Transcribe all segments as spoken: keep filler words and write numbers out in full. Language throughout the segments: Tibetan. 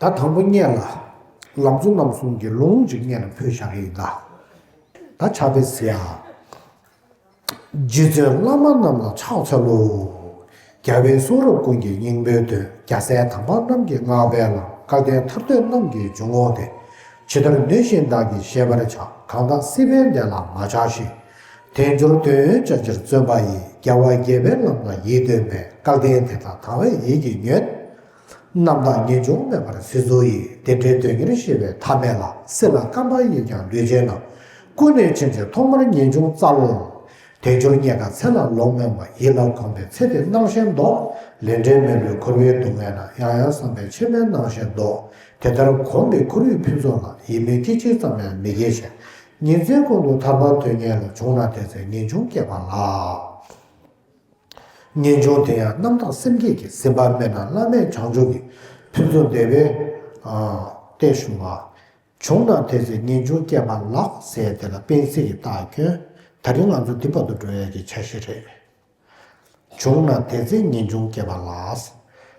ད་དང་པོ་སྔོན་ལ་ལམ་གཙོ་རྣམ་གསུམ་གྱི་ལུང་ཅིག་སྔོན་ལ་ཕུལ་བཞག་གི་ཡིན་ད། ད་ཕྱག་དཔེ་གཟིགས་ཨ། རྗེ་བཙུན་བླ་མ་རྣམས་ལ་ཕྱག་འཚལ་ལོ། རྒྱལ་བའི་གསུང་རབ་ཀུན་གྱི་སྙིང་པོའི་དོན། རྒྱལ་སྲས་དམ་པ་རྣམས་ཀྱིས་བསྔགས་པའི་ལམ། སྐལ་ལྡན་ཐར་འདོད་རྣམས་ཀྱི་འཇུག་ངོགས་ཏེ། ཇི་ལྟར་ནུས་བཞིན་བདག་གིས་བཤད་པར་བྱ། གང་དག་སྲིད་པའི་བདེ་ལ་མ་ཆགས་ཤིང་། དལ་འབྱོར་དོན་ཡོད་བྱ་ཕྱིར་བརྩོན་པ་ཡིས། རྒྱལ་བ་དགྱེས་པའི་ལམ་ལ་ཡིད་རྟོན་པའི། སྐལ་ལྡན་དེ་དག་དང་བས་ཡིད་ཀྱིས་ཉོན། རྣམ་དག་ངེས་འབྱུང་མེད་པར་གཟིགས་སོ་ཡི། དེ་འདྲའི་དོན་གཉེར་ཤེས་པའི་ཐ་མེད་ལ། སྲིད་ལ་བརྐམ་པ་ཡིས་ཀྱང་ལུས་བྱེད་རྣམས། ཀུན་ནས་ཕྱིན་ཆད་ཐོག་མར་ངེས་འབྱུང་སྩལ་ལོ། དལ་འབྱོར་རྙེད་དཀའ་ཚེ་ལ་ལོང་མེད་པ། ཡིད་ལ་གོམས་པའི་ཚེ་དེ་སྣང་ཞེན་ལྡོག། ལས་འབྲས་མི་བསླུའི་འཁོར་བའི་སྡུག་བསྔལ་ན། ཡང་ཡང་བསམ་པས་ཕྱི་མའི་སྣང་ཞེན་ལྡོག། དེ་ལྟར་གོམས་པའི་ཁོར་ཡུག་ཕུན་ཚོགས་ལ། ཡིད་མི་སྐྱེ་གཅིག་ཙམ་ཡང་མི་སྐྱེ་ཞིང་། ཉིན་མཚན་ཀུན་ཏུ་ཐར་པ་དོན་གཉེར་ལ། བྱུང་ན་དེ་ཚེ་ངེས་འབྱུང་སྐྱེས་པ་ལགས། ངེས་འབྱུང་དེ་ཡང་རྣམ་དག་སེམས་བསྐྱེད་ཀྱིས། ཟིན་པ་མེད་ན་བླ་མེད་བྱང་ཆུབ་ཀྱི། ཕུན་ཚོགས་བདེ་བའི་ཨ་ལྟས་ཞུ་བ། བྱུང་ན་དེ་ཚེ་ངེས་འབྱུང་སྐྱེས་པ་ལགས་ཟེར་དེ་ལ་དཔེ་གཟིགས་ཀྱི་རྟགས་སྐྱོན། ད་རིང་ང་ཚོ་འདི་བར་དུ་འགྲོ་ཡ་གི་ཆ་ཤས་རེད། བྱུང་ན་དེ་ཚེ་ངེས་འབྱུང་སྐྱེས་པ་ལགས།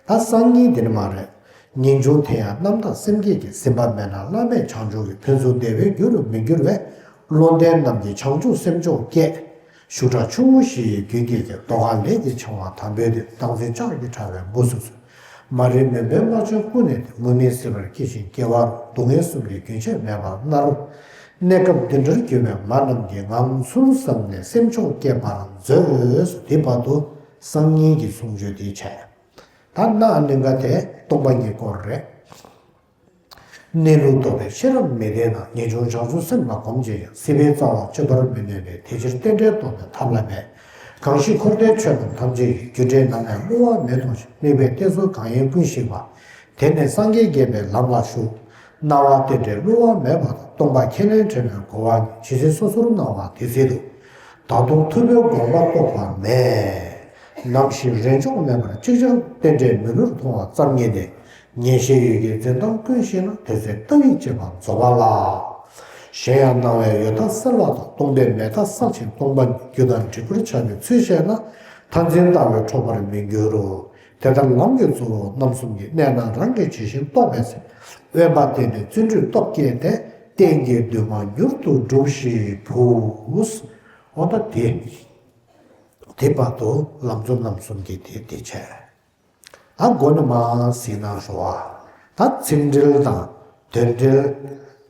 ད་སང་ཉིན་འདི་ནི་མ་རེད། ངེས་འབྱུང་དེ་ཡང་རྣམ་དག་སེམས་བསྐྱེད་ཀྱིས། ཟིན་པ་མེད་ན་བླ་མེད་བྱང་ཆུབ་ཀྱི། ཕུན་ཚོགས་བདེ་བའི་རྒྱུ་རུ་མི་འགྱུར་བའི། བློ་ལྡན་རྣམས་ཀྱིས་བྱང་ཆུབ་སེམས་མཆོག་བསྐྱེད། ཤུགས་དྲག་ཆུ་བོ་བཞི་ཡི་རྒྱུན་བསྐྱེད་ཀྱི། ལྡོག་ཁ་ལས་ཀྱི་འཆིང་བ་དམ་པོའི་དོན། བདག་འཛིན་ལྕགས་ཀྱུས་ཕྲ་བའི་འབུ་སོ་སོ། མ་རིག་མུན་པའི་རྨ་བྱའི་ཀུན་ནས་ཏེ། ངུར་སྨྲིག་སྲིད་པར་སྐྱེ་ཞིང་སྐྱེ་བ་རུ། སྡུག་བསྔལ་གསུམ་གྱི་རྒྱུན་ཆད་མེད་པར་མནར། གནས་སྐབས་འདི་འདྲར་གྱུར་པའི་མ་རྣམས་ཀྱིས། ངང་ཚུལ་བསམ་ནས་སེམས་མཆོག་བསྐྱེད་པར་མཛོད། དེ་བར་དུ་སང་ཉིན་གྱི་གསུང་ཆོས་དེ་བྱས། ད་གནའ་གླིང་ག་དེ་སྟོང་པ་ཉིད་སྐོར་རེད། གནས་ལུགས་རྟོགས་པའི་ཤེས་རབ་མི་ལྡན་ན། ངེས་འབྱུང་བྱང་ཆུབ་སེམས་ལ་གོམས་བྱེད་ཡང་། སྲིད་པའི་རྩ་བ་གཅོད་པར་མི་ནུས་པས། དེ་ཕྱིར་རྟེན་འབྲེལ་རྟོགས་པའི་ཐབས་ལ་འབད། གང་ཞིག་འཁོར་འདས་ཆོས་རྣམས་ཐམས་ཅད་ཀྱི། རྒྱུ་འབྲས་ནམ་ཡང་བསླུ་བ་མེད་མཐོང་ཞིང་། དམིགས་པའི་གཏད་སོ་གང་ཡིན་ཀུན་ཞིག་པ། དེ་ནི་སངས་རྒྱས་དགྱེས་པའི་ལམ་ལ་ཞུགས། སྣང་བ་རྟེན་འབྲེལ་བསླུ་བ་མེད་པ་དང་། སྟོང་པ་ཁས་ལེན་དྲན་པའི་གོ་བ་ཉིད། ཇི་སྲིད་སོ་སོར་སྣང་བ་དེ་སྲིད་དུ། ད་དུང་ཐུབ་པའི་དགོངས་པ་རྟོགས་པ་མེད། ནམ་ཞིག་རེས་འཇོག་མེད་པར་ཅིག་ཅར་རྟེན་འབྲེལ་མི་བསླུར་མཐོང་བ་ཙམ་ཉིད་དེ། ངེས་ཤེས་ཡུལ་གྱི་འཛིན་སྟངས་ཀུན་ཤེས་ན། དེ་ཚེ་ལྟ་བའི་དཔྱད་པ་རྫོགས་པ་ལགས། གཞན་ཡང་སྣང་བའི་ཡོད་མཐའ་གསལ་བ་དང་། སྟོང་པའི་མེད་མཐའ་གསལ་ཞིང་སྟོང་པ་ཉིད། རྒྱུ་དང་འབྲས་བུར་འཆར་བའི་ཚུལ་ཤེས་ན། མཐར་འཛིན་ལྟ་བས་འཕྲོག་པར་མི་འགྱུར་རོ། དེ་ལྟར་ལམ་གྱི་གཙོ་བོ་རྣམ་གསུམ་གྱི། གནས་རྣམས་རང་གིས་ཇི་བཞིན་རྟོགས་པའི་ཚེ། དབེན་པ་བསྟེན་ནས་བརྩོན་འགྲུས་སྟོབས་བསྐྱེད་དེ། གཏན་གྱི་འདུན་མ་མྱུར་དུ་འགྲུབ་ཤིག་བུ། འོ་ད་དེ། དེ་བར་དུ་ལམ་གཙོ་རྣམ་གསུམ་གྱི་དེ་དེ་བྱས། ད་མགོ་ནས་མར་གཟིགས་ན་ཞུ་བ། ད་ཚིག་འགྲེལ་དང་དོན་འགྲེལ།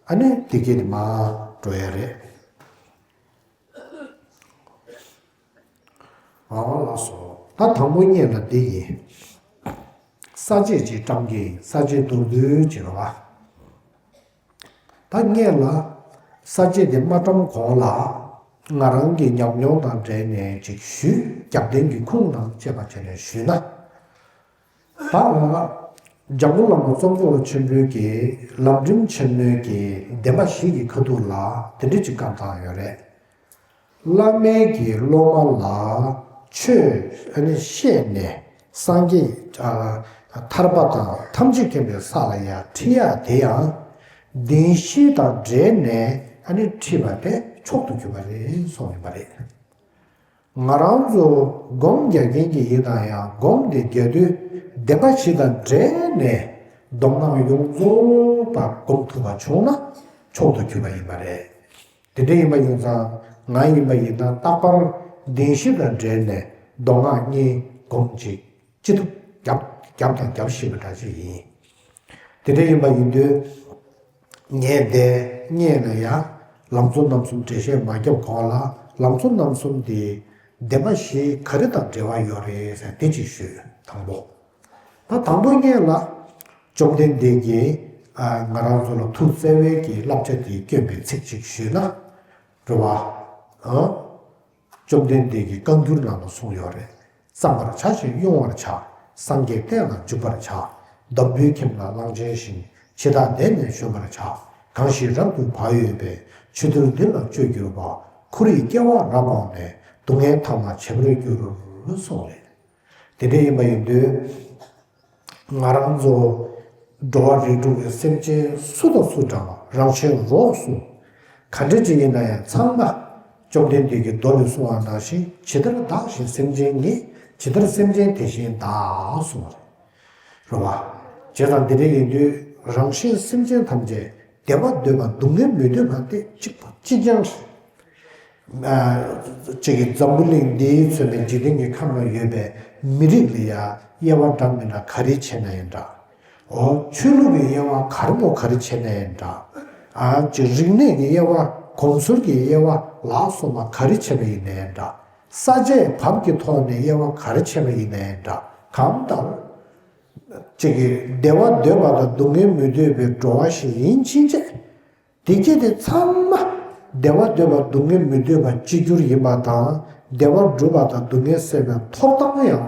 ཨ་ནི་དེ་གྱད་མར་འགྲོ་ཡ་རེད། ཨ་ལགས་སོ། ད་དང་པོ་སྔོན་ལ་འདི་ཡིན། ས་བཅད་ཅིག་བཀྲམ་གྱི་ཡིན། ས་བཅད་མདོར་བསྡུས་ཅིག་རེད་བ། ད་སྔོན་ལ་ས་བཅད་དེ་མ་བཀྲམ་གོང་ལ་ང་རང་གི་ཉམས་མྱོང་དང་འབྲེལ་ནས་ཅིག་ཞུས། རྒྱབ་རྟེན་གྱི་ཁུངས་དང་བཅས་པ་བྱས་ནས་ཞུས་ན། ད་འཇམ་མགོན་བླ་མ་ཙོང་ཁ་པ་ཆེན་པོའི་གི་ལམ་རིམ་ཆེན་མོའི་གི་བདེན་པ་བཞི་གི་ཁ་ཐུག་ལ་དེ་འདྲ་ཅིག་བཀའ་བཏང་ཡོད་རེད། བླ་མའི་གི་སློབ་མ་ལ་ཆོས་ཨ་ནི་བཤད་ནས་སངས་རྒྱས་ཨ་ཐར་པ་དང་ཐམས་ཅད་མཁྱེན་པའི་ས་ལ་ཡར་ཁྲིད་ཡ་དེ་ཡང་བདེན་བཞི་དང་འབྲེལ་ནས་ཨ་ནི་ཁྲིད་པ་དེ་མཆོག་ཏུ་གྱུར་པ་རེད་གསུངས་ཡོད་པ་རེད། ང་རང་ཚོ་སྒོམ་རྒྱག་མཁན་གྱི་ཡིན་ན་ཡང་སྒོམ་དེ་རྒྱག་དུས་བདེན་པ་བཞི་དང་འབྲེལ་ནས་མདོ་སྔགས་ཡོངས་རྫོགས་པ་སྒོམ་ཐུབ་པ་བྱུང་ན་མཆོག་ཏུ་གྱུར་པ་ཡིན་པ་རེད། དེ་འདྲ་ཡིན་པ་ཡིན་ཙང་ང་ཡིན་པ་ཡིན་ན་རྟག་པར་བདེན་བཞི་དང་འབྲེལ་ནས་མདོ་སྔགས་གཉིས་སྒོམ་གཅིག་ཅི་ཐུབ་རྒྱབ་རྒྱབ་དང་རྒྱབ་བཞིན་པ་འདྲ་ཅིག་ཡིན། དེ་འདྲ་ཡིན་པ་ཡིན་དུས་ངས་འདི་སྔོན་ལ་ཡང་ལམ་གཙོ་རྣམ་གསུམ་འགྲེལ་བཤད་མ་བརྒྱབ་གོང་ལ་ལམ་གཙོ་རྣམ་གསུམ་དེ་བདེན་པ་བཞི་ག་རེ་དང་འབྲེལ་བ་ཡོད་རེད་ཟེར་དེ་གཅིག་ཞུས་དང་པོ། ད་དང་པོ་སྔོན་ལ་བཅོམ་ལྡན་འདས་ཀྱིས་ཨ་ང་རང་ཚོ་ལ་ཐུགས་བརྩེ་བའི་གི་བསླབ་བྱ་དེ་བསྐྱོན་པའི་ཚིག་ཅིག་ཞུས་ན་རེད་བ། ཨ། བཅོམ་ལྡན་འདས་ཀྱིས་བཀའ་འགྱུར་ནང་ལ་གསུངས་ཡོད་རེད། བརྩམ་པར་བྱ་ཞིང་དབྱུང་བར་བྱ། སངས་རྒྱས་བསྟན་ལ་འཇུག་པར་བྱ། འདམ་བུའི་ཁྱིམ་ལ་གླང་ཆེན་བཞིན། འཆི་བདག་འདས་ནས་གཞོན་པར་བྱ། གང་ཞིག་རབ་ཏུ་བག་ཡོད་པས། ཆོས་འདུལ་འདི་ལ་སྤྱོད་གྱུར་པ། འཁོར་བའི་སྐྱེ་བ་རབ་སྤངས་ནས། སྡུག་བསྔལ་ཐ་མ་བྱེད་པར་འགྱུར། གསུངས་རེད། དེ་འདྲ་ཡིན་པ་ཡིན་དུས། ང་རང་ཚོ་འགྲོ་བ་རིགས་དྲུག་གི་སེམས་ཅན་སུ་དང་སུ་འདྲ་བ་རང་གཞན་རོགས་སུ་ག་འདྲ་ཅིག་ཡིན་ན་ཡང་ཚང་མ་བཅོམ་ལྡན་འདས་ཀྱིས་མདོ་ནས་གསུངས་པ་ནང་བཞིན་ཇི་ལྟར་བདག་གཞན་སེམས་ཅན་ཉིད། ཇི་ལྟར་སེམས་ཅན་དེ་བཞིན་བདག་གསུངས་པ་རེད། རེད་བ། བྱས་ཙང་འདི་འདྲ་ཡིན་དུས་ རང་གཞན་སེམས་ཅན་ཐམས་ཅད་བདེ་བ་འདོད་པ་སྡུག་བསྔལ་མི་འདོད་པ་དེ་གཅིག་པ་གཅིག་རྐྱང་རེད། ཨ་གཅིག་གི་འཛམ་བུ་གླིང་འདིའི་མཚོན་པའི་འཇིག་རྟེན་གྱི་ཁམས་ལ་ཡོད་པའི་མི་རིགས་ལ་ཡང་དབྱེ་བ་འདྲ་མི་འདྲ་ག་རེ་བྱས་ན་ཡང་འདྲ། འོ་ཆོས་ལུགས་ཀྱི་དབྱེ་བ་ག་རེ་མོ་ག་རེ་བྱས་ན་ཡང་འདྲ། ཨ་ཅིག་རིག་གནས་ཀྱི་དབྱེ་བ། གོམས་སྲོལ་གྱི་དབྱེ་བ་ལ་སོགས་པ་ག་རེ་བྱས་པ་ཡིན་ན་ཡང་འདྲ། ས་བཅད་བབ་ཀྱི་ཐོག་ནས་དབྱེ་བ་ག་རེ་བྱས་པ་ཡིན་ན་ཡང་འདྲ། གང་ལྟར། གཅིག་གིས་བདེ་བ་འདོད་པ་དང་སྡུག་བསྔལ་མི་འདོད་པའི་འགྲོ་བ་ཞིག་ཡིན་ཕྱིན་ཆད། བདེ་སྐྱིད་དེ་ཚང་མ་བདེ་བ་འདོད་པ་སྡུག་བསྔལ་མི་འདོད་པ་གཅིག་གྱུར་ཡིན་པ་དང་། བདེ་བ་སྒྲུབ་པ་དང་སྡུག་བསྔལ་སེལ་བའི་ཐོབ་ཐང་ཡང་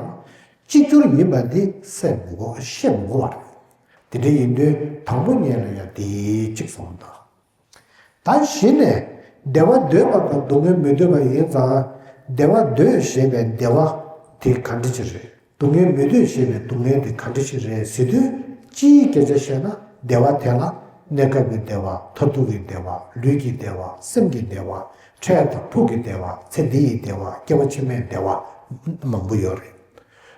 གཅིག་གྱུར་ཡིན་པ་འདི་སེམས་མགོ་ཤེས་མགོ་བ་རེད། དེ་འདྲ་ཡིན་དུས་དང་པོ་ཉིད་ལ་ཡང་དེའི་གཅིག་སོང་དང་། ད་གཞི་ནས་བདེ་བ་འདོད་པ་དང་སྡུག་བསྔལ་མི་འདོད་པ་ཡིན་ཙང་། བདེ་བ་འདོད་ཞེས་པའི་བདེ་བ་དེ་ག་འདྲ་ཅིག་རེད། སྡུག་བསྔལ་མི་འདོད་ཞེས་པའི་སྡུག་བསྔལ་དེ་ག་འདྲ་ཞིག་རེད་ཟེར་དུས། སྤྱིའི་སྐད་ཆ་བཤད་ན། བདེ་བ་དེ་ལ་གནས་སྐབས་ཀྱི་བདེ་བ། མཐར་ཐུག་གི་བདེ་བ། ལུས་ཀྱི་བདེ་བ། སེམས་ཀྱི་བདེ་བ། འཕྲལ་དང་ཕུགས་ཀྱི་བདེ་བ། ཚེ་འདི་ཡི་བདེ་བ། སྐྱེ་བ་ཕྱི་མའི་བདེ་བ། མང་པོ་ཡོད་རེད།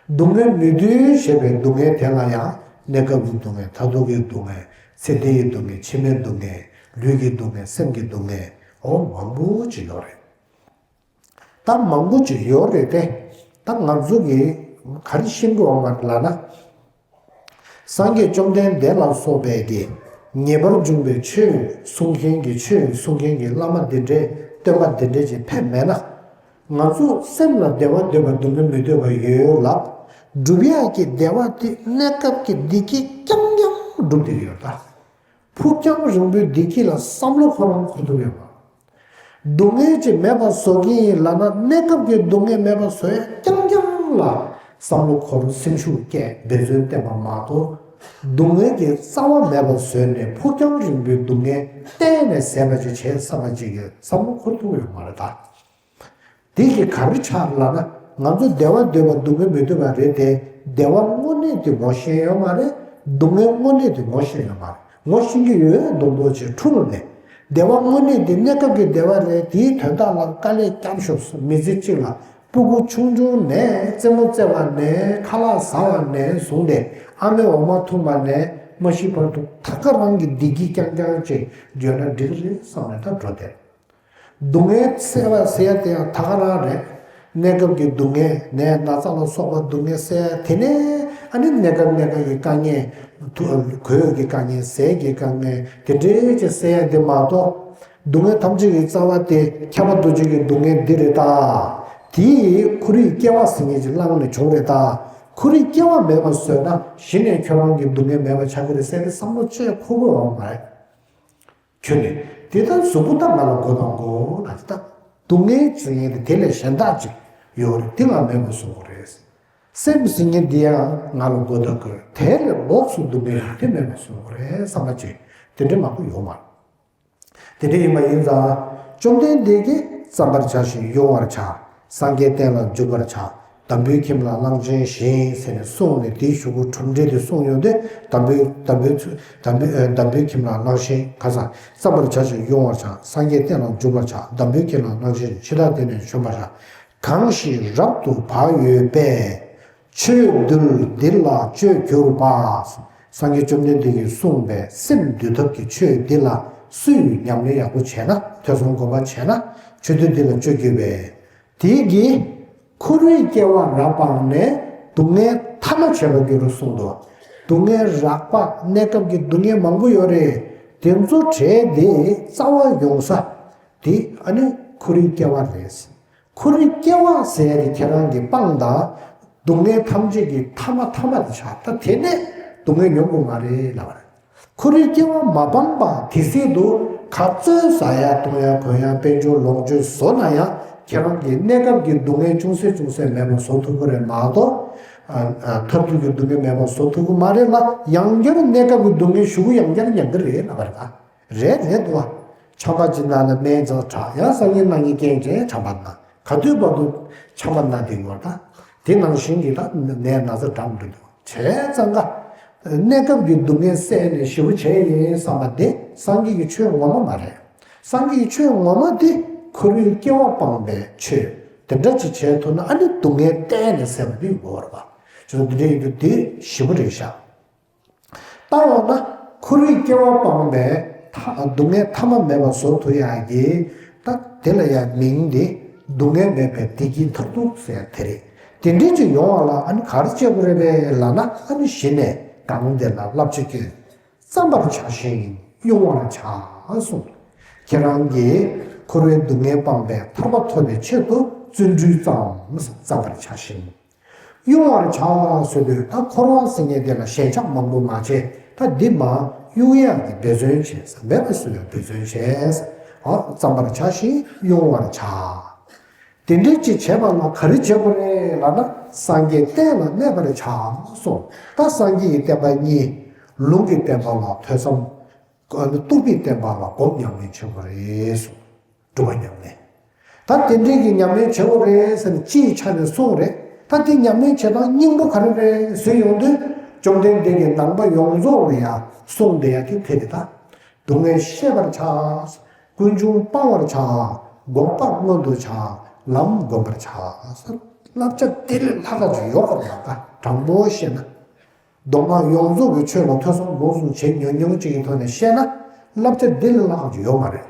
སྡུག་བསྔལ་མི་འདོད་ཞེས་པའི་སྡུག་བསྔལ་དེ་ལ་ཡང་། གནས་སྐབས་ཀྱི་སྡུག་བསྔལ། མཐར་ཐུག་གི་སྡུག་བསྔལ། ཚེ་འདི་ཡི་སྡུག་བསྔལ། ཕྱི་མའི་སྡུག་བསྔལ། ལུས་ཀྱི་སྡུག་བསྔལ། སེམས་ཀྱི་སྡུག་བསྔལ། འོ་མང་པོ་ཅིག་ཡོད་རེད། ད་མང་པོ་ཅིག་ཡོད་རེད་དེ། ད་ང་ཚོ་གིས་ག་རེ་ཤེས་དགོས་པ་ལབ་ན། སངས་རྒྱས་བཅོམ་ལྡན་འདས་ལ་སོགས་པའི་གི་ངེས་པར་འབྱུང་བའི་ཆོས་གསུང་མཁན་གྱི། ཆོས་གསུང་མཁན་གྱི་བླ་མ་འདི་འདྲས། སྟོན་པ་འདི་འདྲས་ཅིག་ཕེབས་མེད་ན། ང་ཚོ་སེམས་ལ་བདེ་བ་འདོད་པ་སྡུག་བསྔལ་མི་འདོད་པ་ཡོད་ལབ། སྒྲུབ་ཡག་གི་བདེ་བ་དེ་གནས་སྐབས་ཀྱི་བདེ་སྐྱིད་རྐྱང་རྐྱང་སྒྲུབ་བསྡད་ཡོད་ད། ཕུགས་རྒྱང་རིང་པོའི་བདེ་སྐྱིད་ལ་བསམ་བློ་ཁོ་རང་འཁོར་ཐུབ་ཡོད་པ། སྡུག་བསྔལ་ཅིག་མེད་པ་བཟོ་གི་ཡིན་ལབ་ན། གནས་སྐབས་ཀྱི་སྡུག་བསྔལ་མེད་པ་བཟོ་ཡ་རྐྱང་རྐྱང་ལ་བསམ་བློ་འཁོར། སེམས་ཤུགས་བསྐྱེད། འབད་བརྩོན་བསྟེན་པ་མ་གཏོགས། སྡུག་བསྔལ་གྱི་རྩ་བ་མེད་པ་བཟོས་ནས། ཕུགས་རྒྱང་རིང་པོའི་སྡུག་བསྔལ་གཏན་ནས་ཟད་པ་ཅིག་བྱེད་བསམ་པ་ཅིག་གི་བསམ་བློ་འཁོར་ཐུབ་ཡོད་མ་རེད་ད། དེ་གིས་ག་རེ་ཆགས་ལབ་ན། ང་ཚོ་བདེ་བ་འདོད་པ་སྡུག་བསྔལ་མི་འདོད་པ་རེད་དེ། བདེ་བ་དངོས་གནས་དེ་ངོ་ཤེས་ཡོད་མ་རེད། སྡུག་བསྔལ་དངོས་གནས་དེ་ངོ་ཤེས་ཡོད་མ་རེད། ངོ་ཤེས་ཀྱི་ཡོད་མདོག་མདོག་བྱས་འཁྲུལ་ནས། བདེ་བ་དངོས་གནས་དེ་གནས་སྐབས་ཀྱི་བདེ་བ་རེད། དེའི་དོན་དག་ལ་དཀའ་ལས་བརྒྱབ་ཤོག་མི་ཚེ་གཅིག་ལ་སྤུ་གུ་ཆུང་ཆུང་ནས། རྩེད་མོ་རྩེ་བ་ནས། ཁ་ལག་ཟ་བ་ནས་བཟུང་སྟེ། ཨ་མའི་འོ་མ་འཐུང་བ་ནས་མ་ཤི་བར་དུ། ད་ག་རང་གི་བདེ་སྐྱིད་རྐྱང་རྐྱང་ཅིག་བརྗོད་ན་འགྲིག་གི་རེད་བསམ་ནས་ད་འགྲོ་བསྡད། སྡུག་བསྔལ་སེལ་བ་ཟེར་ཡ་དེ་ཡང་ད་ག་རང་རེད། གནས་སྐབས་ཀྱི་སྡུག་བསྔལ། ནད་ན་ཚ་ལ་སོགས་པ་སྡུག་བསྔལ་སེལ་ཡ་དེ་ནས། ཨ་ནི་གནས་སྐབས་གནས་སྐབས་ཀྱི་དཀའ་ངལ། དུ་གོས་ཀྱི་དཀའ་ངལ། ཟས་ཀྱི་དཀའ་ངལ། དེ་འདྲའི་ཅིག་སེལ་ཡ་དེ་མ་གཏོགས། སྡུག་བསྔལ་ཐམས་ཅད་ཀྱི་རྩ་བ་དེ་ཁྱབ་པ་འདུ་བྱེད་ཀྱི་སྡུག་བསྔལ་འདི་རེད་ད། དེ་ཡིས་འཁོར་བའི་སྐྱེ་བ་ཟེར་མཁན་ཅིག་བླངས་ནས་བྱུང་རེད་ད། འཁོར་བའི་སྐྱེ་བ་མེད་པ་བཟོས་ན། གཞི་ནས་ཁྱོད་རང་གི་སྡུག་བསྔལ་མེད་པ་ཆགས་ཀྱི་རེད་ཟེར་ཏེ་བསམ་བློ་ཅིག་འཁོར་དགོས་པ་མ་རེད། ཁྱོད་ནི་དེ་ལྟར་གཟུགས་པོ་ད་ང་ལ་མགོ་གཏོགས་དགོས་ལབ་ད། སྡུག་བསྔལ་ཟེར་མཁན་དེ་དེ་ལས་གཞན་དག་ཅིག་ཡོད་རེད། དེ་ང་མེད་པ་བཟོ་དགོས་རེད། སེམས་ཟེར་མཁན་དེ་ཡང་ང་ལ་མགོ་གཏོགས་དགོས། དེ་ལས་ལོགས་སུ་སྡུག་བསྔལ་ཡོད་དེ་མེད་པ་བཟོ་དགོས་རེད་བསམ་པ་ཅིག་དེ་འདྲ་མང་པོ་ཡོད་མ་རེད། དེ་འདྲ་ཡིན་པ་ཡིན་ཙང་། བཅོམ་ལྡན་འདས་ཀྱིས་བརྩམ་པར་བྱ་ཞིང་གཡོ་བར་བྱ། སངས་རྒྱས་བསྟན་ལ་འཇུག་པར་བྱ། འདམ་བུའི་ཁྱིམ་ལ་གླང་ཆེན་བཞིན་ཟེར་ནས་གསུངས་ནས། དེའི་གཞུག་གུ་གྲུབ་འབྲས་དེ་གསུངས་ཡོང་དུས། འདམ་བུའི་འདམ་བུའི་ཚུ་འདམ་བུའི་ཨ་འདམ་བུའི་ཁྱིམ་ལ་གླང་ཆེན། ཁ་སང་། བརྩམ་པར་བྱ་ཞིང་གཡོ་བར་བྱ། སངས་རྒྱས་བསྟན་ལ་འཇུག་པར་བྱ། འདམ་བུའི་ཁྱིམ་ལ་གླང་ཆེན། འཆི་བདག་དེ་ནས་བྱོན་པར་བྱ། གང་ཞིག་རབ་ཏུ་བག་ཡོད་པས། ཆོས་འདུལ་འདི་ལ་སྤྱོད་གྱུར་པ། སངས་རྒྱས་བཅོམ་ལྡན་འདས་ཀྱིས་གསུངས་པའི་སེམས་འདུལ་ཐབས་ཀྱི་ཆོས་འདི་ལ་སུས་ཉམས་ལེན་ཡག་པོ་བྱས་ན། ཐོས་བསམ་སྒོམ་པ་བྱས་ན། ཆོས་འདུལ་འདི་ལ་སྤྱོད་གྱུར་པས། དེ་གིས་འཁོར་བའི་སྐྱེ་བ་རགས་པ་ནས་སྡུག་བསྔལ་ཐ་མ་བྱེད་པར་འགྱུར་རོ་གསུངས་འདུག་སྡུག་བསྔལ་རགས་པ། གནས་སྐབས་ཀྱི་སྡུག་བསྔལ་མང་པོ་ཡོད་རེད། དེ་ཚོ་བྲལ་ཏེ་རྩ་བ་ཡོང་ས་དེ་ཨ་ནི་འཁོར་བའི་སྐྱེ་བ་རེད། འཁོར་བའི་སྐྱེ་བ་ཟེར་ཡ་དེ་ཁྱེད་རང་གིས་སྤངས་དང་། སྡུག་བསྔལ་ཐམས་ཅད་ཀྱི་ཐ་མ་ཐ་མ་དེ་ཆགས། ད་དེ་ནས་སྡུག་བསྔལ་མྱོང་དགོས་མ་རེད་ལབ་པ་རེད། འཁོར་བའི་སྐྱེ་བ་མ་སྤངས་པ་དེ་སྲིད་དུ་ག་ཚོད་ཟ་ཡ་འཐུང་ཡ་གོན་ཡ་དཔལ་འབྱོར་ལོངས་སྤྱོད་བཟོ་ན་ཡང་། ཁྱེད་རང་གིས་གནས་སྐབས་ཀྱི་སྡུག་བསྔལ་ཅུང་ཟད་ཅུང་ཟད་མེད་པ་བཟོ་ཐུབ་ཀྱི་རེད་མ་གཏོགས། ཨ་ཨ་མཐར་ཐུག་གི་སྡུག་བསྔལ་མེད་པ་བཟོ་ཐུབ་ཀྱི་མ་རེད་ལ། ཡང་བསྐྱར་གནས་སྐབས་ཀྱི་སྡུག་བསྔལ་ཞུ་གུ་ཡང་བསྐྱར་མྱང་གི་རེད་ལབ་པ་རེད་ད། རེད་རེད་འདུག་བ། ཆམ་པ་ཅིག་ན་ན་སྨན་ཅིག་དྲག་ཡང་སང་ཉིན་གནངས་ཉིན་རྐྱེན་ཅན་ཆམ་པ་ན། ག་དུས་བར་དུ་ཆམ་པ་ན་བསྡད་ཡོད་ད། དེ་ནང་བཞིན་གྱི་ད་ནད་ན་ཚ་འདྲ་མི་འདྲ་འདུག་བྱས་ཙང་ཀ། གནས་སྐབས་ཀྱི་སྡུག་བསྔལ་བསལ་ནས་ཞེ་པོ་བྱས་ཡིན་བསམ་པ་དེ་སངས་རྒྱས་ཀྱི་ཆོས་ངོ་མ་མ་རེད། སངས་རྒྱས་ཀྱི་ཆོས་ངོ་མ་དེ་འཁོར་བའི་སྐྱེ་བ་སྤངས་པའི་ཆོས་དེ་འདྲ་ཅིག་བྱས་ཐུབ་ན། ཨ་ནི་སྡུག་བསྔལ་གཏན་ནས་བསལ་བ་དེ་ཡོང་གི་ཡོད་རེད་པ། ཅུང་འདི་འདྲ་ཡིན་དུས་དེ་ཞེ་པོ་རེད་ཤག་ད་འོ་ན། འཁོར་བའི་སྐྱེ་བ་སྤངས་པས་མཐའ་སྡུག་བསྔལ་མཐའ་མ་མེད་པ་བཟོ་ཐུབ་ཡག་གི་ད་དེ་ལ་ཡང་མིང་འདི་སྡུག་བསྔལ་མེད་པའི་བདེ་སྐྱིད་མཐར་ཐུག་ཟེར་ཡག་དེ་རེད། དེ་འདྲའི་ཅིག་ཡོང་བ་ལ་ཨ་ནི་ག་རེ་བྱེད་དགོས་རེད་པས་ལབ་ན། ཨ་ནི་གཞི་ནས་གང་དེ་ལ་བསླབ་བྱ་སྐྱོན། བརྩམ་པར་བྱ་ཞིང་དབྱུང་བར་བྱ་གསུངས། ཁྱེད་རང་གིས་འཁོར་བའི་སྡུག་བསྔལ་སྤངས་པའི་ཐར་པ་ཐོབ་པའི་ཆེད་དུ་བརྩོན་འགྲུས་བརྩམས། བརྩམ་པར་བྱ་ཞིང་། དབྱུང་བར་བྱ་ཟེར་དུས་ད་འཁོར་བ་ཟེར་མཁན་དེ་ལ་ཞེན་ཆགས་མང་པོ་མ་བྱེད། ད་འདི་མར་དབྱུང་ཡག་གི་འབད་བརྩོན་བྱས། མེད་པ་བཟོ་བའི་འབད་བརྩོན་བྱས། ཨ། བརྩམ་པར་བྱ་ཞིང་དབྱུང་བར་བྱ། དེ་འདྲའི་ཅིག་བྱེད་པ་ལ་ག་རེ་བྱེད་དགོས་རེད་ལབ་ན། སངས་རྒྱས་བསྟན་ལ་གནས་པར་བྱ་གསུངས། ད་སངས་རྒྱས་ཀྱི་བསྟན་པ་གཉིས། ལུང་གི་བསྟན་པ་ལ་ཐོས་བསམ། རྟོགས་པའི་བསྟན་པ་ལ་སྒོམ་ཉམས་ལེན་བྱེད་དགོས་རེད་གསུངས། སྒྲུབ་པ་ཉམས་ལེན། ད་དེ་འདྲའི་གི་ཉམས་ལེན་བྱེད་དགོས་རེད་ཟེར་ནས་སྤྱིའི་ཆ་ནས་གསུངས་རེད། ད་དེ་ཉམས་ལེན་བྱེད་སྟངས་སྙིང་པོ་ག་རེ་རེད་ཟེར་ཡོང་དུས། བཅོམ་ལྡན་འདས་ཀྱིས་ནང་པ་ཡོངས་རྫོགས་ལ་ཡང་གསུངས་བསྡད་ཡག་དེ་དེ་རེད་ད། སྡུག་བསྔལ་ཤེས་པར་བྱ། ཀུན་འབྱུང་སྤང་བར་བྱ། འགོག་པ་མངོན་དུ་བྱ། ལམ་བསྒོམ་པར་བྱ། བསླབ་བྱ་དེ་ལས་ལྷག་ག་ཅིག་ཡོད་པར་མ་ག་དྲང་པོ་བཤད་ན། མདོ་སྔགས་ཡོངས་རྫོགས་ཀྱི་ཆོས་ལ་ཐོས་བསམ་སྒོམ་གསུམ་བྱེད་མྱོང་མྱོང་ཅིག་གི་ཐོག་ནས་བཤད་ན། བསླབ་བྱ་དེ་ལས་ལྷག་ག་ཅིག་ཡོད་མ་རེད།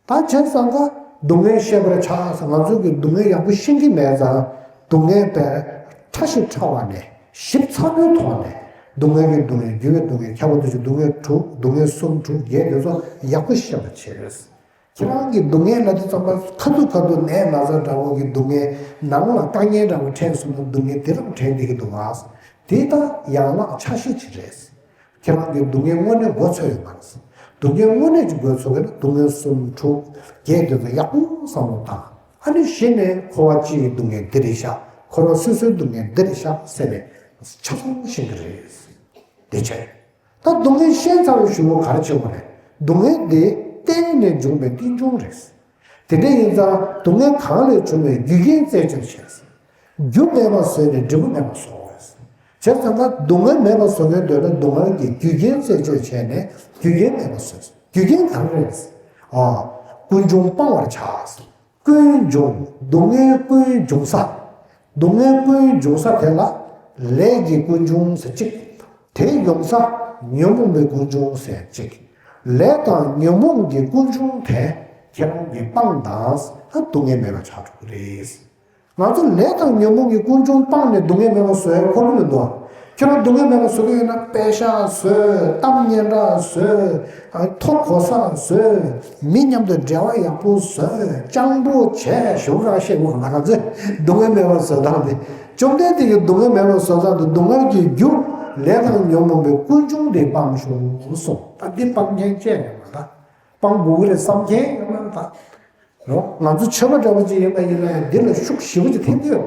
ད་བྱས་ཙང་ཀ་སྡུག་བསྔལ་ཤེས་པར་བྱ་ཟེར། ང་ཚོ་གིས་སྡུག་བསྔལ་ཡག་པོ་ཤེས་ཀྱི་མེད་ཙང་། སྡུག་བསྔལ་པའི་ཕྲ་ཞིབ་ཕྲ་བ་ནས་ཞིབ་ཚགས་པོའི་ཐོག་ནས། སྡུག་བསྔལ་གྱི་སྡུག་བསྔལ། རྒྱུ་བའི་སྡུག་བསྔལ། ཁྱབ་པ་དུས་ཀྱི་སྡུག་བསྔལ་དྲུག་སྡུག་བསྔལ་གསུམ་དྲུག་བརྒྱད་དེ་ཚོ་ཡག་པོ་ཤེས་པར་བྱས། ཁྱེད་རང་གིས་སྡུག་བསྔལ་ལབ་དུས་ཙམ་པ་ཁ་ཐུག་ཁ་ཐུག་ནད་ན་ཚ་འདྲ་བོ་གི་སྡུག་བསྔལ། ནང་ལ་དཀའ་ངལ་འདྲ་བོ་འཕྲད་སོང་ན་སྡུག་བསྔལ་དེ་རང་དྲན་བསྡད་ཀྱི་འདུག་ག་དེ་ད་ཡན་ལག་ཆ་ཤས་ཅིག་རེད། ཁྱེད་རང་གིས་སྡུག་བསྔལ་དངོས་གནས་མགོ་ཚོས་ཡོད་མ་རེད། སྡུག་བསྔལ་དངོས་གནས་ཀྱི་མགོ་ཚོས་ཀྱི་ན་སྡུག་བསྔལ་གསུམ་དྲུག་བརྒྱད་དེ་ཚོ་ཡག་པོ་བསམ་བློ་བཏང་། ཨ་ནི་གཞི་ནས་འཁོར་བ་སྤྱིའི་སྡུག་བསྔལ་འདི་རེད་ཤག་འཁོར་བ་སོ་སོའི་སྡུག་བསྔལ་འདི་རེད་ཤག་ཟེར་ནས་ཆ་ཚང་ཤེས་ཀྱི་རེད། དེ་བྱས། ད་སྡུག་བསྔལ་ཤེས་ཚར་བའི་གཞུག་གུ་ག་རེ་བྱེད་དགོས་རེད། སྡུག་བསྔལ་དེ་རྟེན་ནས་འབྱུང་བའི་རྟེན་འབྱུང་རེད། དེ་འདྲ་ཡིན་ཙང་སྡུག་བསྔལ་གང་ལས་བྱུང་བའི་རྒྱུ་རྐྱེན་རྩད་གཅོད་བྱས། རྒྱུ་མེད་པ་བཟོས་ནས་འབྲས་བུ་མེད་པ་བཟོ་དགོས། བྱས་ཙང་ཀ་སྡུག་བསྔལ་མེད་པ་བཟོ་མཁན་འདོད་ན་སྡུག་བསྔལ་གྱི་རྒྱུ་རྐྱེན་རྩད་གཅོད་བྱས་ནས་རྒྱུ་རྐྱེན་མེད་པ་བཟོས། རྒྱུ་རྐྱེན་གང་རེད། ཨ། ཀུན་འབྱུང་སྤང་བར་བྱ། ཀུན་འབྱུང་། སྡུག་བསྔལ་ཀུན་འབྱུང་ས། སྡུག་བསྔལ་ཀུན་འབྱུང་ས་དེ་ལ་ལས་ཀྱི་ཀུན་འབྱུང་ཟེར་གཅིག་དེ་ཡོང་ས་ཉོན་མོངས་པའི་ཀུན་འབྱུང་ཟེར་གཅིག་ལས་དང་ཉོན་མོངས་ཀྱི་ཀུན་འབྱུང་དེ་ཁྱེད་རང་གིས་སྤངས་དང་། ད་སྡུག་བསྔལ་མེད་པ་ཆགས་འགྲོ་གི་རེད། ང་ཚོ་ལས་དང་ཉོན་མོངས་ཀྱི་ཀུན་འབྱུང་སྤངས་ནས་སྡུག་བསྔལ་མེད་པ་བཟོ་ཡ་ཁོ་ན་མི་འདུག་ཁྱོད་རང་སྡུག་བསྔལ་མེད་པ་བཟོ་གི་ཡོད་ན་པེ་ཤག་བཟོས། གཏམ་སྙན་གྲགས་བཟོས། མཐོ་གོ་ས་བཟོས། མི་མཉམ་དུ་འབྲེལ་བ་ཡག་པོ་བཟོས། སྤྱང་པོ་བྱས། ཞུ་ར་ཤེས་མོ་ང་ཚོས་སྡུག་བསྔལ་མེད་པ་བཟོ་སྟངས་དེ། བཅོམ་ལྡན་འདས་ཀྱིས་སྡུག་བསྔལ་མེད་པ་བཟོ་སྟངས་དེ། སྡུག་བསྔལ་གྱི་རྒྱུ་ལས་དང་ཉོན་མོངས་པའི་ཀུན་འབྱུང་དེ་སྤངས་ཤོག་གསུངས། ད་འདི་སྤང་མཁན་བཅས་ཡོད་མ་ད། སྤང་དགོས་ཀྱི་རེད་བསམ་མཁན་ཡོད་མ་ད། རོ། ང་ཚོ་ཆོས་པ་འདྲ་བོ་ཅིག་ཡིན་པ་ཡིན་ན་ཡང་འདི་ལ་ཤུགས་ཞེ་པོ་ཅིག་ཐེབས་ཀྱི་ཡོད་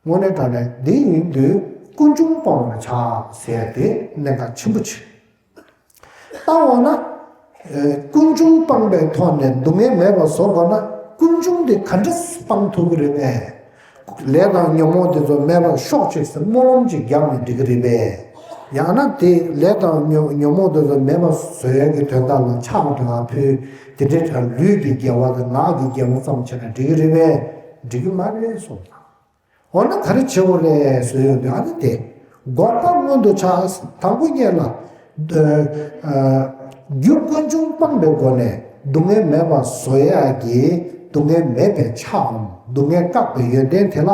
མ་ད། དངོས་གནས་དྲང་གནས་འདི་ཡིན་དུས་ཀུན་འབྱུང་སྤང་བར་བྱ་ཟེར་དེ་གནད་འགག་ཆེན་པོ་ཆེ། ད་འོ་ན། ཨེ། ཀུན་འབྱུང་སྤངས་པའི་ཐོག་ནས་སྡུག་བསྔལ་མེད་པ་བཟོ་དགོས་ན་ཀུན་འབྱུང་དེ་ག་འདྲ་སྤང་ཐུབ་ཀྱི་རེད་པས། ལས་དང་ཉོན་མོངས་དེ་ཚོ་མེད་པར་ཤོག་ཅིག་ཟེར་སྨོན་ལམ་ཅིག་བརྒྱབ་ནས་འགྲིག་གི་རེད་པས། ཡང་ན་དེ་ལས་དང་ཉོན་ཉོན་མོངས་དེ་ཚོ་མེད་པ་བཟོ་ཡག་གི་དོན་དག་ལ་ཕྱག་དང་ཕུལ། དེ་འདྲའི་གྲས་ལུས་ཀྱི་དགེ་བ་དང་ངག་གི་དགེ་བ་ཙམ་བྱས་ན་འགྲིག་གི་རེད་པས། འགྲིག་གི་མ་རེད་གསུངས། འོ་ན་ག་རེ་བྱེད་དགོས་རེད་ཟེར་ཡོང་དུས། ཨ་ནི་དེ་འགོག་པ་མངོན་དུ་བྱ། དང་པོ་ཉིད་ལ། ཨ། རྒྱུ་ཀུན་འབྱུང་སྤངས་པའི་སྒོ་ནས་སྡུག་བསྔལ་མེད་པ་བཟོ་ཡག་གི་སྡུག་བསྔལ་མེད་པའི་ཆའམ་སྡུག་བསྔལ་བཀག་པའི་ཡོན་ཏན་དེ་ལ་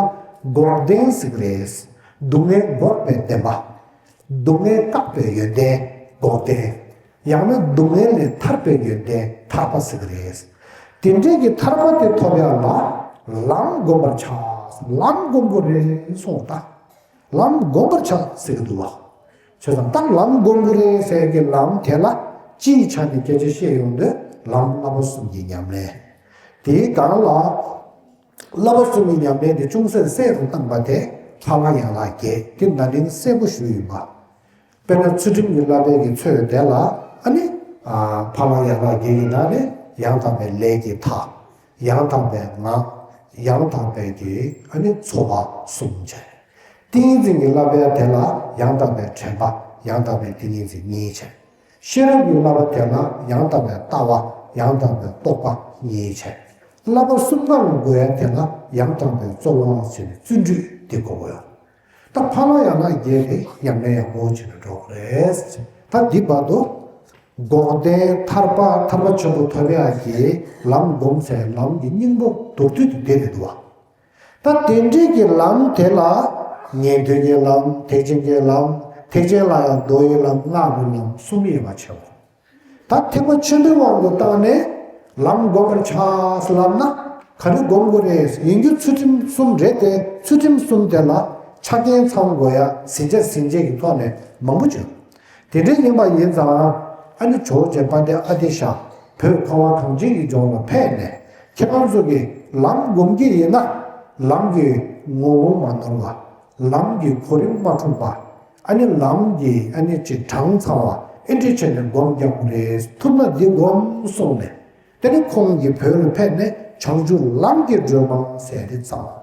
འགོག་བདེན་ཟེར་གི་རེད། སྡུག་བསྔལ་འགོག་པའི་བདེན་པ། སྡུག་བསྔལ་བཀག་པའི་ཡོན་ཏན་འགོག་བདེན། ཡང་ན་སྡུག་བསྔལ་ལས་ཐར་པའི་ཡོན་ཏན་ཐར་པ་ཟེར་གི་རེད། དེ་འདྲའི་གི་ཐར་པ་དེ་ཐོབ་ཡག་ལ་ལམ་བསྒོམ་པར་བྱ། ལམ་བསྒོམ་དགོས་རེད་གསུངས་ད། ལམ་བསྒོམ་པར་བྱ་ཟེར་གི་འདུག་བ། བྱས་ཙང་ད་ལམ་བསྒོམ་དགོས་རེད་ཟེར་གི་ལམ་དེ་ལ་སྤྱིའི་ཆ་ནས་སྐད་ཆ་བཤད་ཡོང་དུས་ལམ་བསླབ་པ་གསུམ་གྱི་ཉམས་ལེན། དེའི་སྒང་ལ། བསླབ་པ་གསུམ་གྱི་ཉམས་ལེན་དེ་ཅུང་ཟད་གསལ་དུ་བཏང་པ་དེ་ཕ་ལ་ཡ་ལ་བརྒྱད་དེ་ན་ནིང་གསལ་པོ་ཞུས་ཡིན་པ། དཔེར་ན་ཚུལ་ཁྲིམས་ཀྱི་བསླབ་པའི་གི་ཚོད་དེ་ལ་ཨ་ནི། ཨ། ཕ་ལ་ཡ་ལ་བརྒྱད་ཀྱི་ནང་ནས་ཡང་དག་པའི་ལས་ཀྱི་མཐའ། ཡང་དག་པའི་ངག་ཡང་དག་པའི་གི་ཨ་ནི་འཚོ་བ་གསུམ་བྱས། ཏིང་ངེ་འཛིན་གྱི་བསླབ་པ་དེ་ལ་ཡང་དག་པའི་དྲན་པ་ཡང་དག་པའི་ཏིང་ངེ་འཛིན་གཉིས་བྱས། ཤེས་རབ་ཀྱི་བསླབ་པ་དེ་ལ་ཡང་དག་པའི་ལྟ་བ་ཡང་དག་པའི་རྟོག་པ་གཉིས་བྱས། བསླབ་པ་གསུམ་ཀ་ལ་དགོས་ཡ་དེ་ལ་ཡང་དག་པའི་རྩོལ་བ་ཟེར་ནས་བརྩོན་འགྲུས་དེ་དགོས་ཀྱི་ཡོད། ད་ ད་ཕར་ལ་ཡང་ན་རྒྱས་ཏེ་ཉམས་ལེན་ཡག་པོ་བྱེད་དུ་འགྲོ་དགོས་རེད། ད་འདི་བར་དུ་འགོག་བདེན་ཐར་པ་ཐར་པ་ཆེན་པོ་ཐོབ་ཡག་གི་ལམ་སྒོམ་ཟེར་ལམ་གྱི་སྙིང་པོ་མདོར་བསྡུས་ཏེ་དེ་རེད་འདུག་བ། ད་དེ་འདྲའི་གི་ལམ་དེ་ལ་ཉན་ཐོས་ཀྱི་ལམ། ཐེག་ཆེན་གྱི་ལམ། ཐེག་ཆེན་ལ་ཡང་མདོ་ཡི་ལམ། སྔགས་ཀྱི་ལམ་གསུམ་ཡོད་པ་བྱས་པ། ད་ཐེག་པ་ཆེན་པོའི་དབང་དུ་བཏང་ནས་ལམ་སྒོམ་པར་བྱ་ཟེར་ལབ་ན་ག་རེ་སྒོམ་དགོས་རེད། ཡིན་རྒྱུ་ཚུལ་ཁྲིམས་གསུམ་རེད་དེ། ཚུལ་ཁྲིམས་གསུམ་དེ་ལ་ཆ་རྐྱེན་ཚང་དགོས་ཡ་ཟིན་བྲིས་ཟིན་བྲིས་ཀྱི་ཐོག་ནས་མང་པོ་བྱུང་། དེ་འདྲ་ཡིན་པ་ཡིན་ཙང་ཨ་ནི་ཇོ་བོ་རྗེ་དཔལ་ལྡན་ཨ་ཏི་ཤ་བོད་ཁ་བ་གངས་ཅན་གྱི་ལྗོངས་ལ་ཕེབས་ནས་ཁྱེད་རང་ཚོ་གིས་ལམ་སྒོམ་གྱི་ཡིན་ན་ལམ་གྱི་ངོ་བོ་མ་ནོར་བ། ལམ་གྱི་གོ་རིམ་མ་འཁྲུགས་པ། ཨ་ནི་ལམ་གྱི་ཨ་ནི་ཅིག་གྲངས་ཚང་བ་ཨེ་འདྲ་བྱས་ནས་སྒོམ་རྒྱག་དགོས་རེད། ཐུབ་ན་འདི་སྒོམ་གསུངས་ནས། དེ་ནས་ཁོང་གིས་བོད་ལ་ཕེབས་ནས་བྱང་ཆུབ་ལམ་གྱི་སྒྲོན་མ་ཟེར་དེ་བརྩམས།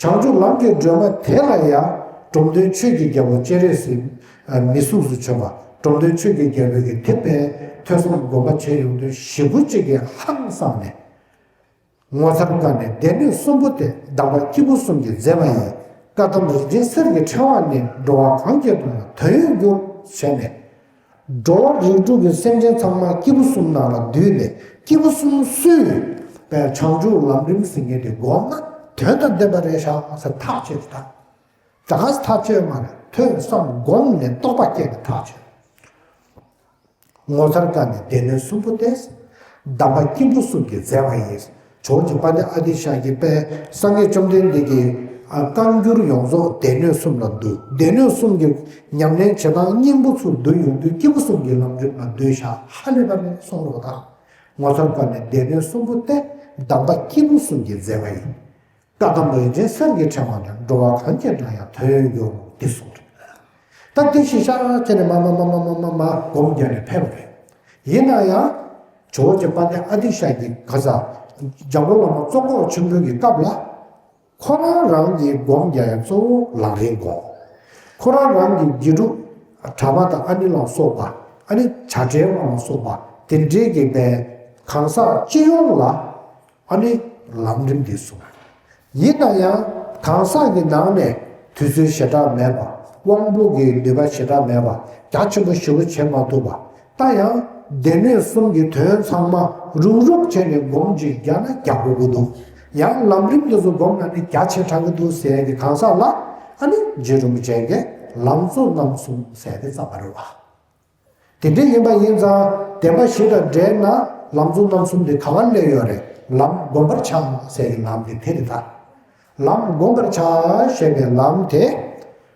བྱང་ཆུབ་ལམ་གྱི་སྒྲོན་མ་དེ་ལ་ཡང་འབྲོམ་སྟོན་ཆོས་ཀྱི་རྒྱལ་པོ་སྤྱན་རས་གཟིགས་མི་གཟུགས་སུ་བྱོན་པ། འབྲོམ་སྟོན་ཆོས་ཀྱི་རྒྱལ་པོ་གིས་དེ་པའི་ཐོས་བསམ་སྒོམ་པ་བྱས་ཡོང་དུས་ཞེ་པོ་ཅིག་གིས་ཧང་སངས་ནས། ངོ་མཚར་དགའ་ནས་སྡེ་སྣོད་གསུམ་པོ་སྟེ། གདམས་པ་སྐྱེས་བུ་གསུམ་གྱིས་མཛད་པ་ཡིས། བཀའ་གདམས་རིན་ཆེན་གསེར་གྱི་ཕྲེང་བ་ནི། འགྲོ་བ་གང་སྐྱེ་དུ་ཡང་དོན་ཡོད་འགྱུར་ཞེས་ནས། འགྲོ་བ་རིགས་དྲུག་གི་སེམས་ཅན་ཚང་མ་སྐྱེས་བུ་གསུམ་ནང་ལ་འདུས་ནས་སྐྱེས་བུ་གསུམ་སུས་པའི་བྱང་ཆུབ་ལམ་རིམ་ཟེར་མཁན་དེ་སྒོམ་ན་དོན་དང་ལྡན་པ་རེད་ཤག་ཟེར་ཐག་བཅད་དེ། ད་ག་ས་ཐག་བཅད་མ་རེད། ཐོས་བསམ་སྒོམ་ནས་རྟོགས་པ་སྐྱེས་ནས་ཐག་བཅད། ངོ་མཚར་དགའ་ནས་སྡེ་སྣོད་གསུམ་པོ་སྟེ། གདམས་པ་སྐྱེས་བུ་གསུམ་གྱིས་མཛད་པ་ཡིས། ཇོ་བོ་དཔལ་ལྡན་ཨ་ཏི་ཤ་གིས་པས་སངས་རྒྱས་བཅོམ་ལྡན་འདས་ཀྱི་ཨ་བཀའ་འགྱུར་ཡོངས་རྫོགས་སྡེ་སྣོད་གསུམ་ལ་བསྡུས། སྡེ་སྣོད་གསུམ་གྱི་ཉམས་ལེན་བྱེད་སྟངས་སྙིང་པོ་ཚུར་བསྡུས་ཡོང་དུས་སྐྱེས་བུ་གསུམ་གྱི་ལམ་རིམ་ལ་བསྡུས་བཞག་ཧ་ལས་པ་རེད་གསུངས་རོགས་དང་། ངོ་མཚར་དགའ་ནས་སྡེ་སྣོད་གསུམ་པོ་སྟེ། གདམས་པ་སྐྱེས་བུ་གསུམ་གྱིས་མཛད་པ་ཡིས། བཀའ་གདམས་རིན་ཆེན་གསེར་གྱི་ཕྲེང་བ་ནི། འགྲོ་བ་གང་སྐྱེ་ན་ཡང་དོན་ཡོད་འགྱུར་འདི་གསུངས་རེད། ད་འདི་གཞི་བཞག་བྱས་ནས་མར་མར་མར་མར་སྒོམ་རྒྱག་ནས་ཕེབས་པ་རེད། ཡིན་ན་ཡང་ཇོ་བོ་རྗེ་དཔལ་ལྡན་ཨ་ཏི་ཤ་གིས་ག་ས་འཇམ་མགོན་བླ་མ་ཙོང་ཁ་པ་ཆེན་པོའི་གི་སྐབས་ལ་ཁོ་རང་རང་གིས་སྒོམ་རྒྱག་ཡ་གཙོ་བོ་ལམ་རིམ་སྒོམ། ཁོ་རང་རང་གིས་དགེ་ཕྲུག་གྲྭ་པ་དང་ཨ་ནི་ལ་སོགས་པ། ཨ་ནི་བྱ་བྲལ་བ་ལ་སོགས་པ་དེ་འདྲའི་གི་པའི་གང་ཟག་སྤྱི་ཡོངས་ལ། ཨ་ནི་ལམ་རིམ་འདི་གསུངས། ཡིན་ན་ཡང་གང་ཟག་གི་ནང་ནས་དུས་ཚོད་ཞེ་དྲག་མེད་པ། དབང་པོ་གི་ནུས་པ་ཞེ་དྲག་མེད་པ། རྒྱ་ཆེན་པོ་ཞེ་པོ་བྱེད་མ་ཐུབ་པ། ད་ཡང་སྡེ་སྣོད་གསུམ་གྱི་དོན་ཚང་མ་རུབ་རུབ་བྱས་ནས་སྒོམ་ཅིག་རྒྱག་ན་རྒྱག་དགོས་ཀྱི་འདུག་ཡང་ལམ་རིམ་འདི་ཚོ་སྒོམ་ན་ནི་རྒྱ་ཆེ་དྲགས་ཀྱི་འདུག་ཟེར་གྱི་གང་ཟག་ལ། ཨ་ནི་རྗེ་རིན་པོ་ཆེ་གིས་ལམ་གཙོ་རྣམ་གསུམ་ཟེར་ཏེ་བརྩམས་པ་རེད་བ། དེ་འདྲ་ཡིན་པ་ཡིན་ཙང་བདེན་པ་བཞི་དང་འབྲེལ་ན་ལམ་གཙོ་རྣམ་གསུམ་དེ་ག་བར་སླེབས་ཡོད་རེད། ལམ་སྒོམ་པར་བྱ་ཟེར་གྱི་ལམ་དེ་དེ་རེད་ད། ལམ་སྒོམ་པར་བྱ་ཞེས་པའི་ལམ་དེ།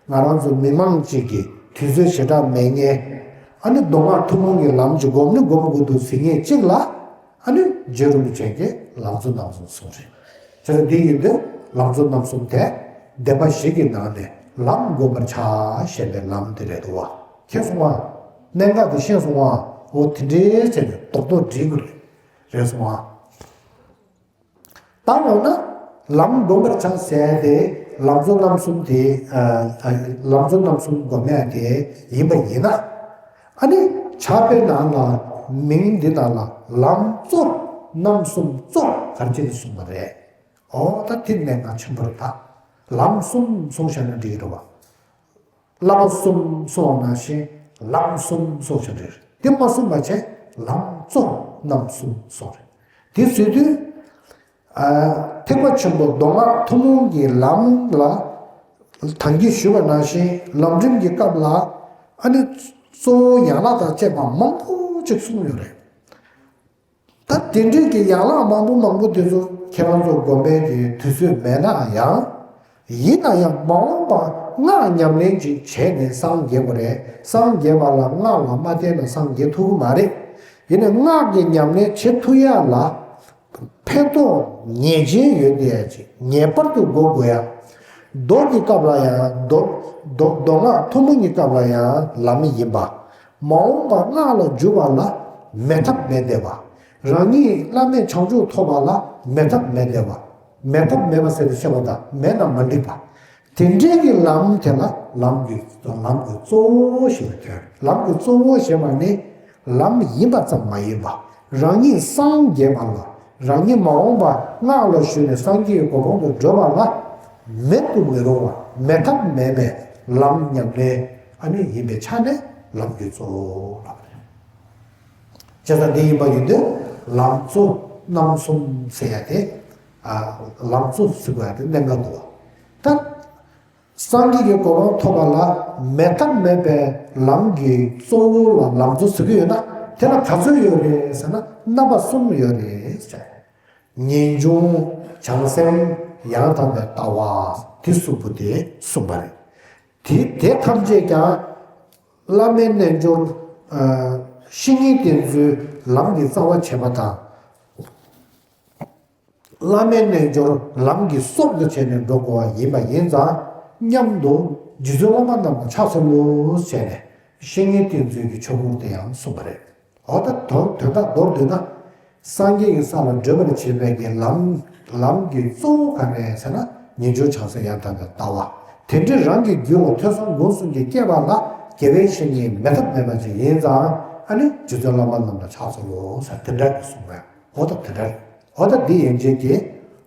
ང་རང་ཚོ་མི་མང་གཅིག་གིས་དུས་ཚོད་ཞེ་དྲག་མེད་མཁན། ཨ་ནི་མདོ་སྔགས་ཐུན་མོང་གི་ལམ་གྱི་སྒོམ་ནི་སྒོམ་དགོས་འདུག་ཟེར་མཁན་གཅིག་ལ། ཨ་ནི་རྗེ་རིན་པོ་ཆེ་གིས་ལམ་གཙོ་རྣམ་གསུམ་གསུངས་རེད། བྱས་ཙང་འདི་ཡིན་དུས་ལམ་གཙོ་རྣམ་གསུམ་དེ་བདེན་པ་བཞི་གི་ནང་ནས་ལམ་སྒོམ་པར་བྱ་ཞེས་པའི་ལམ་དེ་རེད་འདུག་བ། མཁྱེན་སོང་ང་། གནད་འགག་དེ་ཤེས་སོང་ང་། འོ་དེ་འདྲའི་བྱས་ནས་རྡོག་རྡོག་འགྲིག་གི་རེད། རེད་སོང་ང་། ད་འོ་ན་ལམ་སྒོམ་པར་བྱ་ཟེར་དེ་ལམ་གཙོ་རྣམ་གསུམ་དེ། ཨ་ཨ་ལམ་གཙོ་རྣམ་གསུམ་སྒོམ་ཡ་དེ་ཡིན་པ་ཡིན་ན། ཨ་ནི་ཕྱག་དཔེ་ནང་ལ་མིང་འདི་ནང་ལ་ལམ་གཙོ་རྣམ་གསུམ་གཙོ་ག་རེ་བྱས་ནས་གསུངས་པ་རེད། འོ་ད་དེ་གནད་འགག་ཆེན་པོ་རེད་ད། ལམ་གསུམ་གསུངས་བཞག་ན་འགྲིག་གི་རེད་བ། བླ་མ་གསུམ་གསུངས་པ་ནང་བཞིན་ལམ་གསུམ་གསུངས་བཞག་འགྲིག་གི་རེད། དེ་མ་གསུངས་པ་བྱས་ལམ་གཙོ་རྣམ་གསུམ་གསུངས་རེད། དེ་ཟེར་དུས། ཨ་ཐེག་པ་ཆེན་པོ་མདོ་སྔགས་ཐུན་མོང་གི་ལམ་ལ་ད་གིན་ཞུས་པ་ནང་བཞིན་ལམ་རིམ་གྱི་སྐབས་ལ་ཨ་ནི་གཙོ་བོ་ཡན་ལག་དང་བཅས་པ་མང་པོ་ཅིག་གསུངས་ཡོད་རེད། ད་དེ་འདྲའི་གི་ཡན་ལག་མང་པོ་མང་པོ་དེ་ཚོ་ཁྱེད་རང་ཚོ་སྒོམ་པའི་གི་དུས་ཚོད་མེད་ནའང་། ཡིན་ན་ཡང་མ་འོངས་པ་སྔགས་ཉམས་ལེན་ཅིག་བྱས་ནས་སངས་རྒྱས་པ་རེད། སངས་རྒྱས་པ་ལ་སྔགས་ལ་མ་བརྟེན་ན་སངས་རྒྱས་ཐུབ་ཀྱི་མ་རེད། ཡིན་ནའི་སྔགས་ཀྱི་ཉམས་ལེན་བྱེད་ཐུབ་ཡ་ལ་ཕན་ཐོགས་ངེས་ཅན་ཡོད་བསྡད་ཡ་ཅིག་ངེས་པར་དུ་དགོས་དགོས་ཡ། མདོ་གི་སྐབས་ལ་ཡང་མདོ་མདོ་མདོ་སྔགས་ཐུན་མོང་གི་སྐབས་ལ་ཡང་ལམ་ཡིན་པ། མ་འོངས་པ་སྔགས་ལ་འཇུག་པ་ལ་མེད་ཐབས་མེད་བསྡད་པ། རང་ཉིད་བླ་མེད་བྱང་ཆུབ་ཐོབ་པ་ལ་མེད་ཐབས་མེད་བསྡད་པ། མེད་ཐབས་མེད་པ་ཟེར་ཏེ་བཤད་པ་དང་མེད་ན་མ་འགྲིག་པ། དེ་འདྲའི་གི་ལམ་དེ་ལ་ལམ་གྱི་ལམ་གྱི་གཙོ་བོ་ཞེས་པ་ཐོན། ལམ་གྱི་གཙོ་བོ་ཞེས་པ་ནི་ལམ་ཡིན་པ་ཙམ་མ་ཡིན་པ། རང་ཉིད་སངས་རྒྱས་པ་ལ། རང་ཉིད་མ་འོངས་པ་སྔགས་ལ་ཞུགས་ནས་སངས་རྒྱས་ཀྱི་གོ་འཕང་དུ་བགྲོད་པ་ལ་མེད་དུ་མི་རུང་ མེད་ཐབས་མེད་པའི་ལམ་ཉམས་ལེན་ཨ་ནི་ཡིན་པའི་ཆ་ནས་ལམ་གྱི་གཙོ་བོ་ལབ་པ་རེད། བྱས་ཙང་འདི་ཡིན་པ་ཡིན་དུས་ལམ་གཙོ་རྣམ་གསུམ་ཟེར་ཡ་དེ། ཨ། ལམ་གཙོ་ཟེར་དགོས་ཡ་དེ་གནད་འགག་འདུག་བ། ད། སངས་རྒྱས་ཀྱི་གོ་འཕང་ཐོབ་པ་ལ་མེད་ཐབས་མེད་པའི་ལམ་གྱི་གཙོ་བོ་ལ་ལམ་གཙོ་ཟེར་གྱི་ཡོད་ན། དེ་ལ་ག་ཚོད་ཡོད་རེད་ཟེར་ན། རྣམ་པ་གསུམ་ཡོད་རེད་ཟེར། ངེས་འབྱུང་། བྱང་སེམས། ཡང་དག་པའི་ལྟ་བ། དེ་གསུམ་པོ་དེ་གསུངས་པ་རེད། དེ་དེ་ཐམས་ཅད་ཀྱང་བླ་མའི་རྣལ་འབྱོར། ཨ། བཤེས་གཉེན་བསྟེན་ཚུལ་ལམ་གྱི་རྩ་བ་བྱེད་པ་དང་། བླ་མའི་རྣལ་འབྱོར་ལམ་གྱི་སྲོག་ཏུ་བྱས་ནས་འགྲོ་དགོས་པ་ཡིན་པ་ཡིན་ཙང་། མཉམ་དུ་རྗེ་བཙུན་བླ་མ་རྣམས་ལ་ཕྱག་འཚལ་ལོ་ཞེས་ནས་བཤེས་གཉེན་བསྟེན་ཚུལ་གྱི་ཆོ་ག་དེ་ཡང་གསུངས་པ་རེད། འོ་ད་དོན་དོན་དག་མདོར་བསྡུས་ན། སངས་རྒྱས་ཀྱི་ས་ལ་བགྲོད་པར་བྱེད་པའི་གི་ལམ། ལམ་གྱི་གཙོ་བོ་ག་རེ་ཟེར་ན། ངེས་འབྱུང་བྱང་སེམས་ཡང་དག་པའི་ལྟ་བ། དེ་འདྲའི་རང་གི་རྒྱུད་ལ་ཐོས་བསམ་སྒོམ་གསུམ་གྱི་སྐྱེ་བ་ལ་དགེ་བའི་བཤེས་གཉེན་མེད་ཐབས་མེད་པ་ཅིག་ཡིན་ཙང་། ཨ་ནི་རྗེ་བཙུན་བླ་མ་རྣམས་ལ་ཕྱག་འཚལ་ལོ་ཟེར་དེ་འདྲ་གི་གསུངས་པས། འོ་ད་དེ་འདྲ་རེད། འོ་ད་འདི་ཡན་ཆད་ཀྱི་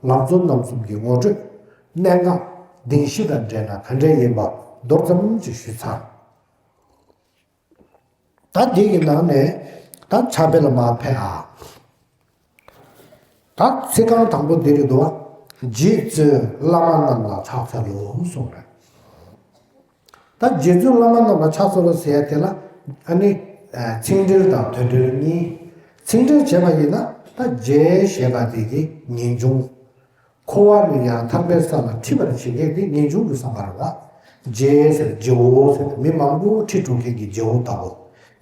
ལམ་གཙོ་རྣམ་གསུམ་གྱི་ངོ་སྤྲོད། གནད་འགག་བདེན་བཞི་དང་འབྲེལ་ན་ག་འདྲ་ཡིན་པ་མདོར་ཙམ་ཅིག་ཞུས་ཚར། ད་འདི་གི་ནང་ནས་ད་ཕྱག་དཔེ་ལ་མར་ཕེབས་ཨ། ད་ཚིག་རྐང་དང་པོ་འདི་རེད་འདུག་བ། རྗེ་བཙུན་བླ་མ་རྣམས་ལ་ཕྱག་འཚལ་ལོ་གསུངས་རེད། ད་རྗེ་བཙུན་བླ་མ་རྣམས་ལ་ཕྱག་འཚལ་ལོ་ཟེར་ཡ་དེ་ལ་ཨ་ནི། ཨ། ཚིག་འགྲེལ་དང་དོན་འགྲེལ་གཉིས། ཚིག་འགྲེལ་བྱས་པ་ཡིན་ན། ད་རྗེ་ཞེས་པ་དེ་གི་ངེས་འབྱུང་། འཁོར་བ་ནས་ཡང་དག་པའི་ས་ལ་ཁྲིད་པར་བྱེད་མཁན་དེ་ངེས་འབྱུང་གི་བསམ་པ་རེད་བ། རྗེ་ཟེར་རྗེ་བོ་ཟེར་མི་མང་པོ་ཁྲིད་འགྲོ་མཁན་གྱི་རྗེ་བོ་ལྟ་བུ།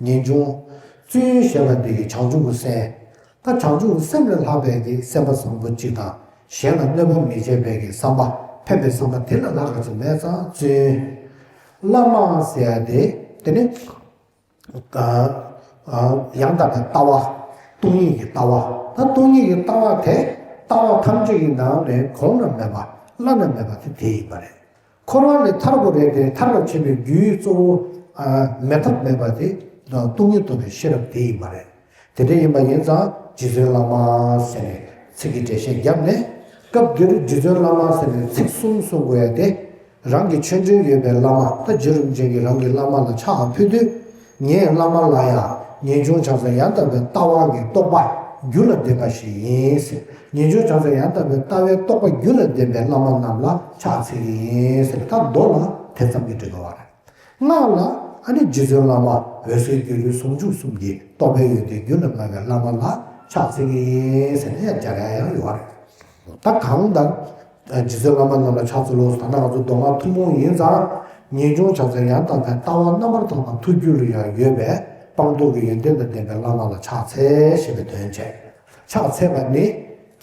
ངེས་འབྱུང་། བཙུན་ཞེས་པ་དེ་གི་བྱང་ཆུབ་ཀྱི་སེམས། ད་བྱང་ཆུབ་ཀྱི་སེམས་ལས་ལྷག་པའི་གི་སེམས་པ་བཟང་པོ་གཅིག་དང་། གཞན་ལ་གནོད་པ་མི་བྱེད་པའི་གི་བསམ་པ། ཕན་པའི་བསམ་པ་དེ་ལས་ལྷག་པ་ཅིག་མེད་ཙང་བཙུན། བླ་མ་ཟེར་ཡ་དེ་དེ་ནི། ཨ། ཨ། ཡང་དག་པའི་ལྟ་བ། སྟོང་ཉིད་ཀྱི་ལྟ་བ། ད་སྟོང་ཉིད་ཀྱི་ལྟ་བ་དེ། ལྟ་བ་ཐམས་ཅད་ཀྱི་ནང་ནས་གོང་ན་མེད་པ། བླ་ན་མེད་པ་དེ་དེ་ཡིན་པ་རེད། འཁོར་བ་ལས་ཐར་དགོས་རེད་དེ། ཐར་བར་བྱེད་པའི་རྒྱུའི་གཙོ་བོ། ཨ། མེད་ཐབས་མེད་པ་དེ་སྟོང་ཉིད་རྟོགས་པའི་ཤེས་རབ་དེ་ཡིན་པ་རེད། དེ་འདྲ་ཡིན་པ་ཡིན་ཙང་རྗེ་བཙུན་བླ་མ་ཟེར་ནས་ཚིག་གི་འགྲེལ་བཤད་བརྒྱབ་ནས། སྐབས་འདིར་རྗེ་བཙུན་བླ་མ་ཟེར་ནས་ཚིག་གསུམ་གསུང་དགོས་ཡ་དེ། རང་གི་ཆོས་འབྲེལ་ཡོད་པའི་བླ་མ། ད་རྗེ་རིན་པོ་ཆེ་གིས་རང་གི་བླ་མ་ལ་ཕྱག་ཕུལ་དུས། ངས་བླ་མ་ལ་ཡང་ངེས་འབྱུང་བྱང་སེམས་ཡང་དག་པའི་ལྟ་བ་གི་རྟོགས་པ་རྒྱུད་ལ་ལྡན་པ་ཞིག་ཡིན་ཟེར། ངེས་འབྱུང་བྱང་སེམས་ཡང་དག་པའི་ལྟ་བའི་རྟོགས་པ་རྒྱུད་ལ་ལྡན་པའི་བླ་མ་རྣམས་ལ་ཕྱག་འཚལ་གྱི་ཡིན་ཟེར། ད་མདོ་ལ་དེ་ཙམ་གྱིས་འགྲིག་གི་རེད། སྔགས་ལ་ཨ་ནི་རྗེ་བཙུན་བླ་མ། འོད་གསལ་སྒྱུ་ལུས་ཟུང་འཇུག་གསུམ་གྱི་རྟོགས་པའི་ཡོན་ཏན་རྒྱུད་ལ་མངའ་བའི་བླ་མ་ལ་ཕྱག་འཚལ་གྱི་ཡིན་ཟེར་ནས་ཡང་སྦྱར་ཡ་ཡང་ཡོད་རེད། ད་གང་ལྟར་རྗེ་བཙུན་བླ་མ་རྣམས་ལ་ཕྱག་འཚལ་ལོ། ད་ནང་ང་ཚོ་མདོ་སྔགས་ཐུན་མོང་ཡིན་ཙང་། ངེས་འབྱུང་བྱང་སེམས་ཡང་དག་པའི་ལྟ་བ་རྣམ་པར་དག་པ་ཐུགས་རྒྱུད་ལ་ཡང་ཡོད་པའི་སྤངས་རྟོགས་ཀྱི་ཡོན་ཏན་དང་ལྡན་པའི་བླ་མ་ལ་ཕྱག་འཚལ་ཞེས་པའི་དོན་བྱས། ཕྱག་འཚལ་བ་ནི་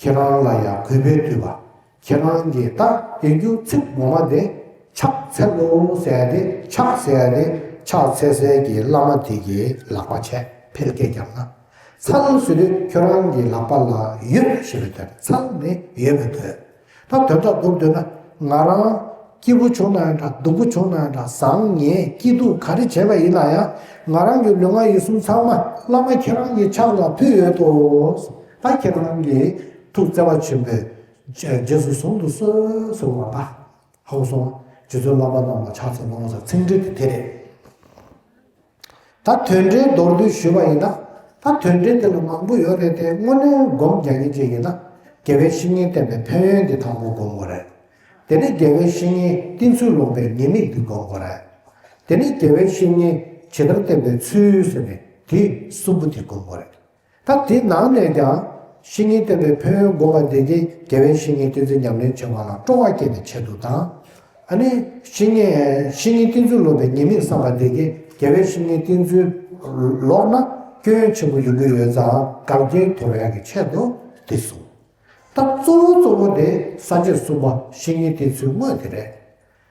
ཁྱེད་རང་ལ་ཡང་གུས་པས་འདུད་པ། ཁྱེད་རང་གིས་ད་ཡིན་རྒྱུ་ཚིག་ངོ་མ་དེ་ཕྱག་འཚལ་ལོ་ཟེར་ཡ་དེ། ཕྱག་ཟེར་ཡ་དེ་ཕྱག་འཚལ་སའི་གི་བླ་མ་དེ་གི་ལག་པ་བྱས་ཕལ་སྐད་རྒྱབ་ན། འཚལ་ཟེར་དུས་ཁྱོད་རང་གི་ལག་པ་ལ་ཡོད་ཞེས་པའི་དོན། འཚལ་ནི་ཡོད་པའི་དོན། ད་དོན་དག་མདོར་བསྡུས་ན། ང་རང་སྐྱིད་པོ་བྱུང་ན་ཡང་འདྲ། སྡུག་པོ་བྱུང་ན་ཡང་འདྲ། བཟང་ངན་སྐྱིད་སྡུག་ག་རེ་བྱས་པ་ཡིན་ན་ཡང་། ང་རང་གི་ལུས་ངག་ཡིད་གསུམ་ཚང་མ་བླ་མ་ཁྱེད་རང་གི་ཕྱག་ལ་ཕུལ་ཡོད་དོ། ད་ཁྱེད་རང་གི་ཐུགས་བརྩེ་བ་ཆེན་པོས་རྗེས་སུ་བཟུང་དུ་གསོལ་ཟེར་བ་ད། ཧང་སོང་། རྗེ་བཙུན་བླ་མ་རྣམས་ལ་ཕྱག་འཚལ་ལོ་ཟེར་ཚིག་འགྲེལ་དེ་དེ་རེད། ད་དོན་འགྲེལ་མདོར་བསྡུས་ཞུས་པ་ཡིན་ན། ད་དོན་འགྲེལ་དེ་ལ་མང་པོ་ཡོད་རེད་དེ། དངོས་གནས་སྒོམ་རྒྱག་མཁན་ཅིག་ཡིན་ན། དགེ་བའི་བཤེས་གཉེན་བསྟེན་པའི་ཕན་ཡོན་དེ་དང་པོ་སྒོམ་དགོས་རེད། དེ་ནས་དགེ་བའི་བཤེས་གཉེན་བསྟེན་ཚུལ་ལོག་པའི་ཉེས་དམིགས་དེ་སྒོམ་དགོས་རེད། དེ་ནས་དགེ་བའི་བཤེས་གཉེན་ཇི་ལྟར་བསྟེན་པའི་ཚུལ་ཟེར་ནས་དེ་གསུམ་པོ་དེ་སྒོམ་དགོས་རེད། ད་དེ་ནང་ནས་ཀྱང་བཤེས་གཉེན་བསྟེན་པའི་ཕན་ཡོན་སྒོམ་པ་དེ་གིས་དགེ་བའི་བཤེས་གཉེན་བསྟེན་ཚུལ་ཉམས་ལེན་བྱེད་པ་ལ་སྤྲོ་བ་སྐྱེད་པའི་ཆེད་དུ་དང་། ཨ་ནི་བཤེས་གཉེན་བཤེས་གཉེན་བསྟེན་ཚུལ་ལོག་པའི་ཉེས་དམིགས་བསམ་པ་དེ་གིས་དགེ་བའི་བཤེས་གཉེན་བསྟེན་ཚུལ་ལོག་ན་སྐྱོན་ཆེན་པོ་ཡོང་གི་ཡོད་ཙང་འགལ་རྐྱེན་དོར་ཡག་གི་ཆེད་དུ་དེ་གསུངས། ད་གཙོ་བོ་གཙོ་བོ་དེ་ས་བཅད་གསུམ་པ་བཤེས་གཉེན་བསྟེན་ཚུལ་དངོས་དེ་རེད།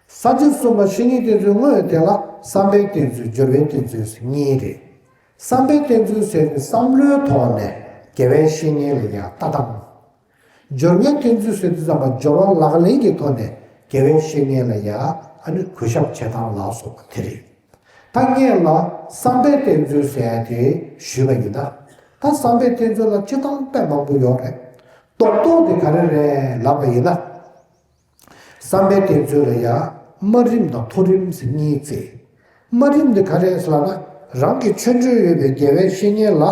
ས་བཅད་གསུམ་པ་བཤེས་གཉེན་བསྟེན་ཚུལ་དངོས་དེ་ལ་བསམ་པས་བསྟེན་ཚུལ། སྦྱོར་བས་བསྟེན་ཚུལ་གཉིས་རེད། བསམ་པས་བསྟེན་ཚུལ་ཟེར་ནི་བསམ་བློའི་ཐོག་ནས་དགེ་བའི་བཤེས་གཉེན་ལ་ཡང་ལྟ་སྟངས། སྦྱོར་བས་བསྟེན་ཚུལ་ཟེར་དུས་ཙམ་པ་སྦྱོར་བ་ལག་ལེན་གྱི་ཐོག་ནས་དགེ་བའི་བཤེས་གཉེན་ལ་ཡང་ཨ་ནི་གུས་ཞབས་བྱེད་སྟངས་ལ་སོགས་པ་དེ་རེད། ད་སྔོན་ལ་བསམ་པས་བསྟེན་ཚུལ་ཟེར་ཡ་དེ་ཞུས་པ་ཡིན་ན། ད་བསམ་པས་བསྟེན་ཚུལ་ལ་སྤྱིར་བཏང་དཔེ་མང་པོ་ཡོད་རེད། རྡོག་རྡོག་དེ་ག་རེ་རེད་ལབ་པ་ཡིན་ན། བསམ་པས་བསྟེན་ཚུལ་ལ་ཡང་ དམའ་རིམ་དང་མཐོ་རིམ་ཟེར་གཉིས་བརྩི། དམའ་རིམ་དེ་ག་རེ་རེད་ཟེར་ལབ་ན། རང་གི་ཆོས་འཕྲོད་ཡོད་པའི་དགེ་བའི་བཤེས་གཉེན་ལ།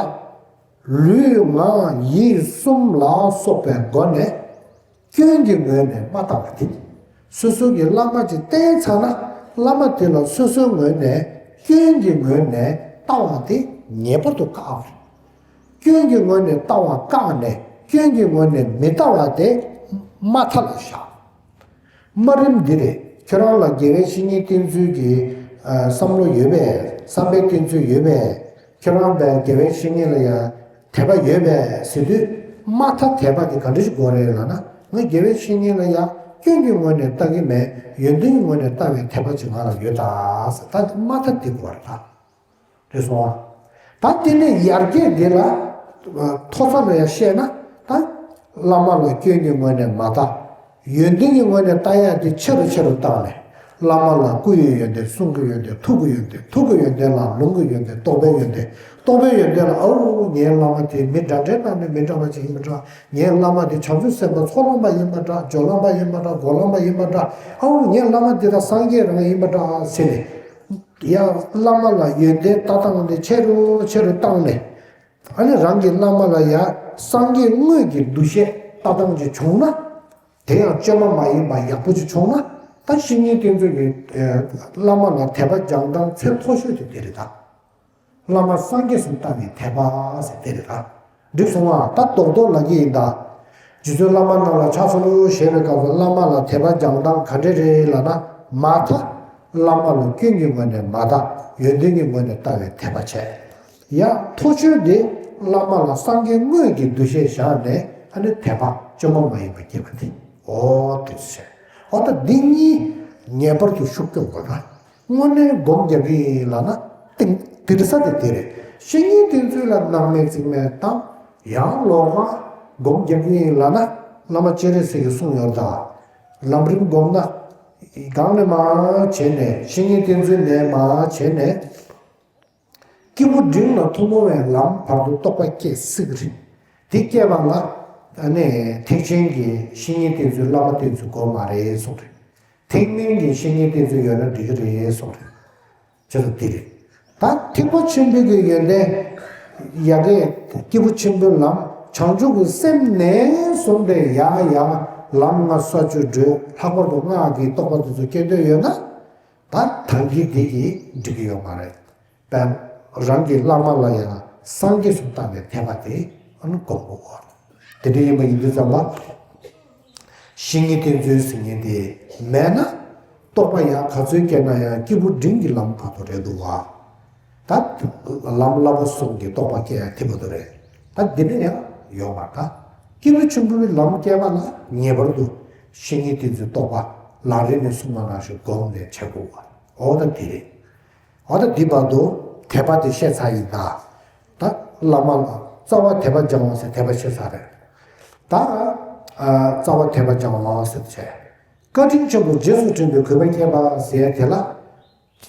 ལུས་ངག་ཡིད་གསུམ་ལ་སོགས་པའི་སྒོ་ནས་སྐྱོན་གྱི་ངོས་ནས་མ་ལྟ་བ་དེ། སོ་སོ་གི་བླ་མ་ཅིག་བསྟེན་ཚར་ན། བླ་མ་དེ་ལ་སོ་སོའི་ངོས་ནས་སྐྱོན་གྱི་ངོས་ནས་ལྟ་བ་དེ་ངེས་པར་དུ་བཀག་པ་རེད། སྐྱོན་གྱི་ངོས་ནས་ལྟ་བ་བཀག་ནས། སྐྱོན་གྱི་ངོས་ནས་མི་ལྟ་བ་དེ་དམའ་མཐའ་ལ་བཞག་དམའ་རིམ་འདི་རེད། ཁྱོད་རང་ལ་དགེ་བའི་བཤེས་གཉེན་བསྟེན་ཚུལ་གྱི་ཨ་བསམ་བློ་ཡོད་པས། བསམ་པའི་བསྟེན་ཚུལ་ཡོད་པས། ཁྱོད་རང་པའི་དགེ་བའི་བཤེས་གཉེན་ལ་ཡང་དད་པ་ཡོད་པས་ཟེར་དུས། དམའ་མཐའ་དད་པ་དེ་ག་འདྲ་ཞིག་དགོས་རེད་ལབ་ན། ང་དགེ་བའི་བཤེས་གཉེན་ལ་ཡང་སྐྱོན་གྱི་ངོས་ནས་ལྟ་གི་མེད། ཡོན་ཏན་གྱི་ངོས་ནས་ལྟ་བའི་དད་པ་ཅིག་ང་ལ་ཡོད་ད་ཟེར། ད་དེ་དམའ་མཐའ་དེ་དགོས་རེད་ད། རེད་སོང་ཨ། ད་དེ་ནས་ཡར་རྒྱས་འདི་ལ་མཐོ་ས་ལ་ཡང་བཤད་ན། ད་བླ་མ་ལ་སྐྱོན་གྱི་ངོས་ནས་མ་ལྟ། ཡོན་ཏན་གྱི་ངོས་ནས་ལྟ་ཡག་དེ་ཆེ་རུ་ཆེ་རུ་བཏང་ནས། བླ་མ་ལ་སྐུ་ཡི་ཡོན་ཏན། གསུང་གི་ཡོན་ཏན། ཐུགས་ཀྱི་ཡོན་ཏན། ཐུགས་ཀྱི་ཡོན་ཏན་ལ་ལུང་གི་ཡོན་ཏན། རྟོགས་པའི་ཡོན་ཏན། རྟོགས་པའི་ཡོན་ཏན་ལ། ཨའུ་ངའི་བླ་མ་དེ་མི་འདྲ་འདྲའི་ནང་ནས་མི་འདྲ་བ་ཅིག་ཡིན་པ་འདྲ། ངའི་བླ་མ་དེ་བྱང་ཆུབ་སེམས་དཔའ་ཚོགས་ལམ་པ་ཡིན་པ་འདྲ། སྦྱོར་ལམ་པ་ཡིན་པ་འདྲ། སྒོམ་ལམ་པ་ཡིན་པ་འདྲ། ཨའུ་ངའི་བླ་མ་དེ་ད་སངས་རྒྱས་རང་ཡིན་པ་འདྲ་ཟེར་ནས། ཡང་བླ་མ་ལ་ཡོན་ཏན་ལྟ་སྟངས་དེ་ཆེ་རུ་ཆེ་རུ་བཏང་ནས། ཨ་ནི་རང་གི་བླ་མ་ལ་ཡང་སངས་རྒྱས་དངོས་ཀྱི་འདུ་ཤེས་ལྟ་སྟངས་ཅིག་བྱུང་ན། དེ་ཡང་བཅོས་མ་མ་ཡིན་པ་ཡག་པོ་ཅིག་བྱུང་ན། ད་བཤེས་གཉེན་བསྟེན་ཚུལ་གྱི་ཨ་བླ་མ་ལ་དད་པ་སྦྱང་སྟངས་ཚད་མཐོ་ཤོས་དེ་དེ་རེད་ད། བླ་མ་སངས་རྒྱས་སུ་ལྟ་བའི་དད་པ་ཟེར་དེ་རེད་ད། འགྲིག་སོང་ང་། ད་རྡོག་རྡོག་ལབ་ཀྱི་ཡིན་ད། རྗེ་བཙུན་བླ་མ་རྣམས་ལ་ཕྱག་འཚལ་ལོ་ཞེས་པའི་སྐབས་སུ་བླ་མ་ལ་དད་པ་སྦྱང་སྟངས་ག་འདྲ་རེད་ལབ་ན། མ་མཐའ། བླ་མ་ལ་སྐྱོན་གྱི་ངོས་ནས་མ་ལྟ། ཡོན་ཏན་གྱི་ངོས་ནས་ལྟ་བའི་དད་པ་བྱས། ཡང་མཐོ་ཤོས་དེ་བླ་མ་ལ་སངས་རྒྱས་དངོས་ཀྱི་འདུ་ཤེས་བཞག་ནས། ཨ་ནི་དད་པ་བཅོས་མ་མ་ཡིན་པ་སྐྱེས་པ་དེ། འོ་དེ་བྱས། འོ་ད་འདི་གཉིས་ངེས་པར་དུ་ཤུགས་རྒྱག་དགོས་ན། དངོས་གནས་སྒོམ་རྒྱག་གི་ཡིན་ལབ་ན། ཏིང་དེ་རེད་ས་དེ་དེ་རེད། བཤེས་གཉེན་བསྟེན་ཚུལ་ལ་སྣང་མེད་རྩིས་མེད་བཏང་། ཡང་ལོགས་ཀ་སྒོམ་རྒྱག་གི་ཡིན་ལབ་ན། བླ་མ་སྤྱན་རས་གཟིགས་ཀྱིས་གསུངས་ཡོད་ད། ལམ་རིམ་སྒོམ་ན། སྒང་ནས་མར་བྱས་ནས། བཤེས་གཉེན་བསྟེན་ཚུལ་ནས་མར་བྱས་ནས། སྐྱེས་བུ་འབྲིང་ལ་ཐུན་མོང་བའི་ལམ་བར་དུ་རྟོགས་པ་སྐྱེ་སྲིད་ཀྱི་རེད། དེ་སྐྱེས་པ་ལ་ཨ་ནི་ཐེག་ཆེན་གྱི་བཤེས་གཉེན་བསྟེན་ཚུལ། བླ་མ་བསྟེན་ཚུལ་དགོས་མ་རེད་གསུངས་རེད། ཐེག་དམན་གྱི་བཤེས་གཉེན་བསྟེན་ཚུལ་ཡོད་ན་འགྲིག་གི་རེད་གསུངས་རེད། ཅེས་སོ་དེ་རེད། ད་ཐེག་པ་ཆེན་པོའི་གི་ཡོན་ཏན། ཡ་གི་སྐྱེས་བུ་ཆེན་པོའི་ལམ། བྱང་ཆུབ་ཀྱི་སེམས་ནས་བཟུང་སྟེ་ཡང་ཡང་ལམ་ལྔ་ས་བཅུ་བགྲོད། ལྷག་པར་དུ་སྔགས་ཀྱི་རྟོགས་པ་དེ་ཚོ་སྐྱེ་འདོད་ཡོད་ན། ད་ཐང་གི་འདི་གིས་འགྲིག་གི་ཡོད་མ་རེད། དཔེར་ན་རང་གི་བླ་མ་ལ་ཡང་སངས་རྒྱས་སུ་ལྟ་བའི་དད་པ་དེ་ཨ་ནི་སྒོམ་དགོས། དེ་འདྲ་ཡིན་པ་ཡིན་དུས་ཙམ་པ། བཤེས་གཉེན་བསྟེན་ཚུལ་ཟེར་མཁན་དེ་མེད་ན། རྟོགས་པ་ཡང་ག་ཚོད་སྐྱེས་ན་ཡང་སྐྱེས་བུ་འབྲིང་གི་ལམ་བར་དུ་རེད་འདུག་བ། ད་ལམ་བསླབ་པ་གསུམ་གྱི་རྟོགས་པ་སྐྱེ་ཡ་དེ་བར་དུ་རེད། ད་འདི་ནས་ཡང་ཡོང་བ་ད། སྐྱེས་བུ་ཆེན་པོའི་ལམ་སྐྱེས་པ་ལ་ངེས་པར་དུ་བཤེས་གཉེན་བསྟེན་ཚུལ་རྟོགས་པ་ལམ་རིམ་ནས་གསུངས་པ་ནང་བཞིན་སྒོམ་ནས་བྱེད་དགོས་པ། འོ་ད་འདི་རེད། འོ་ད་འདི་བར་དུ་དད་པ་དེ་བཤད་ཚར་ཡིན་ད། ད་བླ་མ་ལ་རྩ་བ་དད་པ་སྦྱང་བ་ཟེར་དད་པ་བཤད་ཚར་རེད། ད་ཨ་རྩ་བ་དད་པ་སྦྱང་བ་ཟེར་བྱས། བཀའ་དྲིན་ཆེན་པོ་རྗེས་སུ་དྲན་པའི་གུས་པ་བསྐྱེད་པ་ཟེར་དེ་ལ།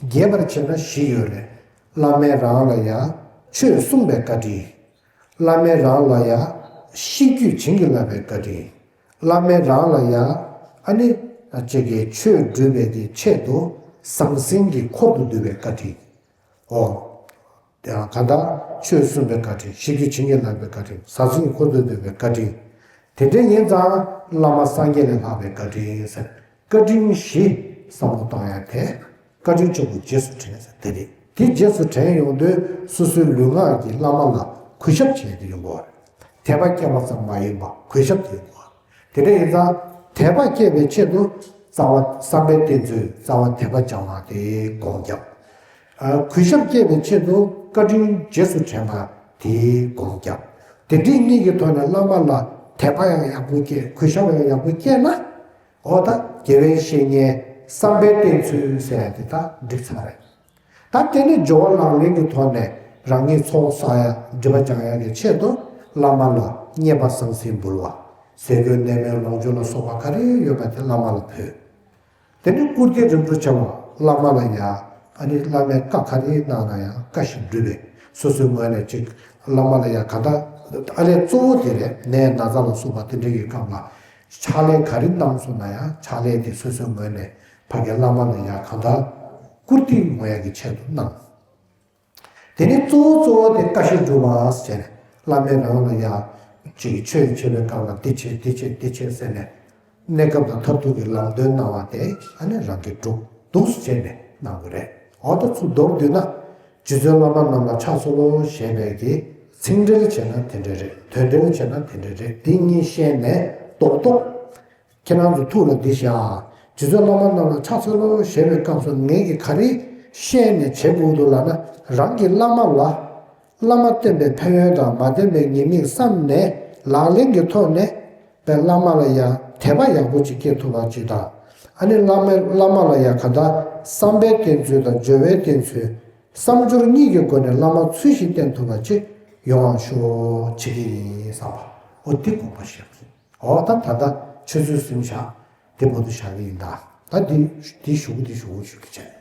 རྒྱས་པར་བྱས་ན་བཞི་ཡོད་རེད། བླ་མས་རང་ལ་ཡང་ཆོས་གསུངས་པའི་བཀའ་དྲིན། བླ་མས་རང་ལ་ཡང་ཤེས་རྒྱུད་བྱིན་གྱིས་བརླབས་པའི་བཀའ་དྲིན། བླ་མས་རང་ལ་ཡང་ཨ་ནི་ཅིག་གི་ཆོས་སྒྲུབ་པའི་གི་ཆེད་དུ་ཟང་ཟིང་གི་འཁོར་དུ་འདུས་པའི་བཀའ་དྲིན། འོ། དེ་ཡང་གང་ལྟར་ཆོས་གསུངས་པའི་བཀའ་དྲིན། ཤེས་རྒྱུད་བྱིན་གྱིས་བརླབས་པའི་བཀའ་དྲིན། ཟང་ཟིང་གི་འཁོར་དུ་འདུས་པའི་བཀའ་དྲིན། དེ་འདྲ་ཡིན་ཙང་བླ་མ་སངས་རྒྱས་ལས་ལྷག་པའི་བཀའ་དྲིན་ཟེར། བཀའ་དྲིན་བཞི་བསམ་བློ་བཏང་ཡ་དེ། བཀའ་དྲིན་ཆེན་པོ་རྗེས་སུ་དྲན་ཟེར་དེ་རེད། དེ་རྗེས་སུ་དྲན་ཡོང་དུས་སོ་སོའི་ལུས་ངག་གིས་བླ་མ་ལ་གུས་ཞབས་བྱས་ཏེ་ཡོང་དགོས་པ་རེད། དད་པ་སྐྱེས་པ་ཙམ་མ་ཡིན་པ་གུས་ཞབས་ཀྱི་ཡོང་དགོས་པ་རེད། དེ་འདྲ་ཡིན་ཙང་དད་པ་སྐྱེས་པའི་ཆེད་དུ་རྩ་བ་བསམ་པའི་བསྟེན་ཚུལ། རྩ་བ་དད་པ་སྦྱང་བ་དེ་སྒོམ་རྒྱག་ཨ། གུས་ཞབས་སྐྱེས་པའི་ཆེད་དུ་བཀའ་དྲིན་རྗེས་སུ་དྲན་པ་དེ་སྒོམ་རྒྱག་དེ་འདྲ་གཉིས་ཀྱི་ཐོག་ནས་བླ་མ་ལ་དད་པ་ཡང་ཡག་པོ་སྐྱེས། གུས་ཞབས་ཡང་ཡག་པོ་སྐྱེས་ན། འོ་ད་དགེ་བའི་བཤེས་གཉེན་བསམ་པའི་བསྟེན་ཚུལ་ཟེར་ཡ་དེ་ད་འགྲིག་ཚར་རེད། ད་དེ་ནས་སྦྱོར་བ་ལག་ལེན་གྱི་ཐོག་ནས་རང་ཉིད་ཚོགས་བསགས་ཡ། སྒྲིབ་པ་སྦྱང་ཡ་གི་ཆེད་དུ་བླ་མ་ལ་བསྙེན་པ་ཟང་ཟིང་འབུལ་བ། ཟས་གོས་གནས་མལ་ལོངས་སྤྱོད་ལ་སོགས་པ་ག་རེ་ཡོད་པ་དེ་བླ་མ་ལ་ཕུལ། དེ་ནས་བཀུར་སྟི་རིམ་གྲོ་བྱ་བ། བླ་མ་ལ་ཡ་ཨ་ནི་བླ་མས་བཀའ་ག་རེ་གནང་ན་ཡང་བཀའ་བཞིན་སྒྲུབ་པའི་སོ་སོའི་ངོས་ནས་ཅིག་བླ་མ་ལ་ཡ་ག་ད་ཨ་ལས་གཙོ་བོ་དེ་རེད། ནད་ན་ཚ་ལ་སོགས་པ་དེ་འདྲ་ཡི་སྐབས་ལ་ཕྱག་ལས་ག་རེ་གནང་སོང་ན་ཡང་ཕྱག་ལས་དེ་སོ་སོའི་ངོས་ནས་ ཕ་གི་བླ་མ་ལ་ཡ་གང་ལྟར་བཀུར་སྟི་ཡོང་ཡ་གི་ཆེད་དུ་གནང་། དེ་ནས་གཙོ་བོ་གཙོ་བོ་དེ་བཀའ་བཞིན་སྒྲུབ་པ་ཟེར་ནས་བླ་མས་རང་ལ་ཡ་ཅིག་ཆོས་བྱེད་པའི་སྐབས་ལ་འདི་བྱེད་འདི་བྱེད་འདི་བྱེད་ཟེར་ནས་གནས་སྐབས་དང་མཐར་ཐུག་གི་ལམ་སྟོན་གནང་བ་དེ་ཨ་ནི་རང་གིས་སྒྲུབ་འདུག་སེ་བྱས་ནས་གནང་གི་རེད། འོ་ད་ཚུར་མདོར་བསྡུས་ན་རྗེ་བཙུན་བླ་མ་རྣམས་ལ་ཕྱག་འཚལ་ལོ་ཞེས་པའི་གི་ཚིག་འགྲེལ་བྱས་ན་དེ་འདྲ་རེད། དོན་འགྲེལ་བྱས་ན་དེ་འདྲ་རེད། འདི་གཉིས་ཤེས་ནས་རྡོག་རྡོག་ཁྱེད་རང་ཚོ་ཐུགས་ལ་འདི་བཞག་རྗེ་བཙུན་བླ་མ་རྣམས་ལ་ཕྱག་འཚལ་ལོ་ཞེས་པའི་སྐབས་སུ་ངེད་ཀྱིས་ག་རེ་ཤེས་ནས་བྱེད་དགོས་འདུག་ལབ་ན། རང་གི་བླ་མ་ལ་བླ་མ་བསྟེན་པའི་ཕན་ཡོན་དང་མ་བསྟེན་པའི་ཉེས་དམིགས་བསམ་ནས་ལག་ལེན་གྱི་ཐོག་ནས་པའི་བླ་མ་ལ་ཡང་དད་པ་ཡག་པོ་ཅིག་སྐྱེ་ཐུབ་པ་ཅིག་དང་། ཨ་ནི་བླ་མ་བླ་མ་ལ་ཡང་ག་ད་བསམ་པའི་བསྟེན་ཚུལ་དང་སྦྱོར་བའི་བསྟེན་ཚུལ། བསམ་སྦྱོར་གཉིས་ཀྱི་སྒོ་ནས་བླ་མ་ཚུལ་བཞིན་བསྟེན་ཐུབ་པ་ཅིག་ཡོང་བ་ཤོག་བྱེད་ཀྱི་ཡིན་བསམ་པ། འོ་དེ་དགོངས་པ་བཞེས་པ་ཡིན། འོ་ད་ད་ལྟ་ཆུ་ཚོད་གསུམ་བཞག་དེ་བར་དུ་བཞག་གི་ཡིན་ད། ད་འདི་འདི་ཞུ་གི་འདི་ཞུ་གི་ཞུ་གི་བྱས།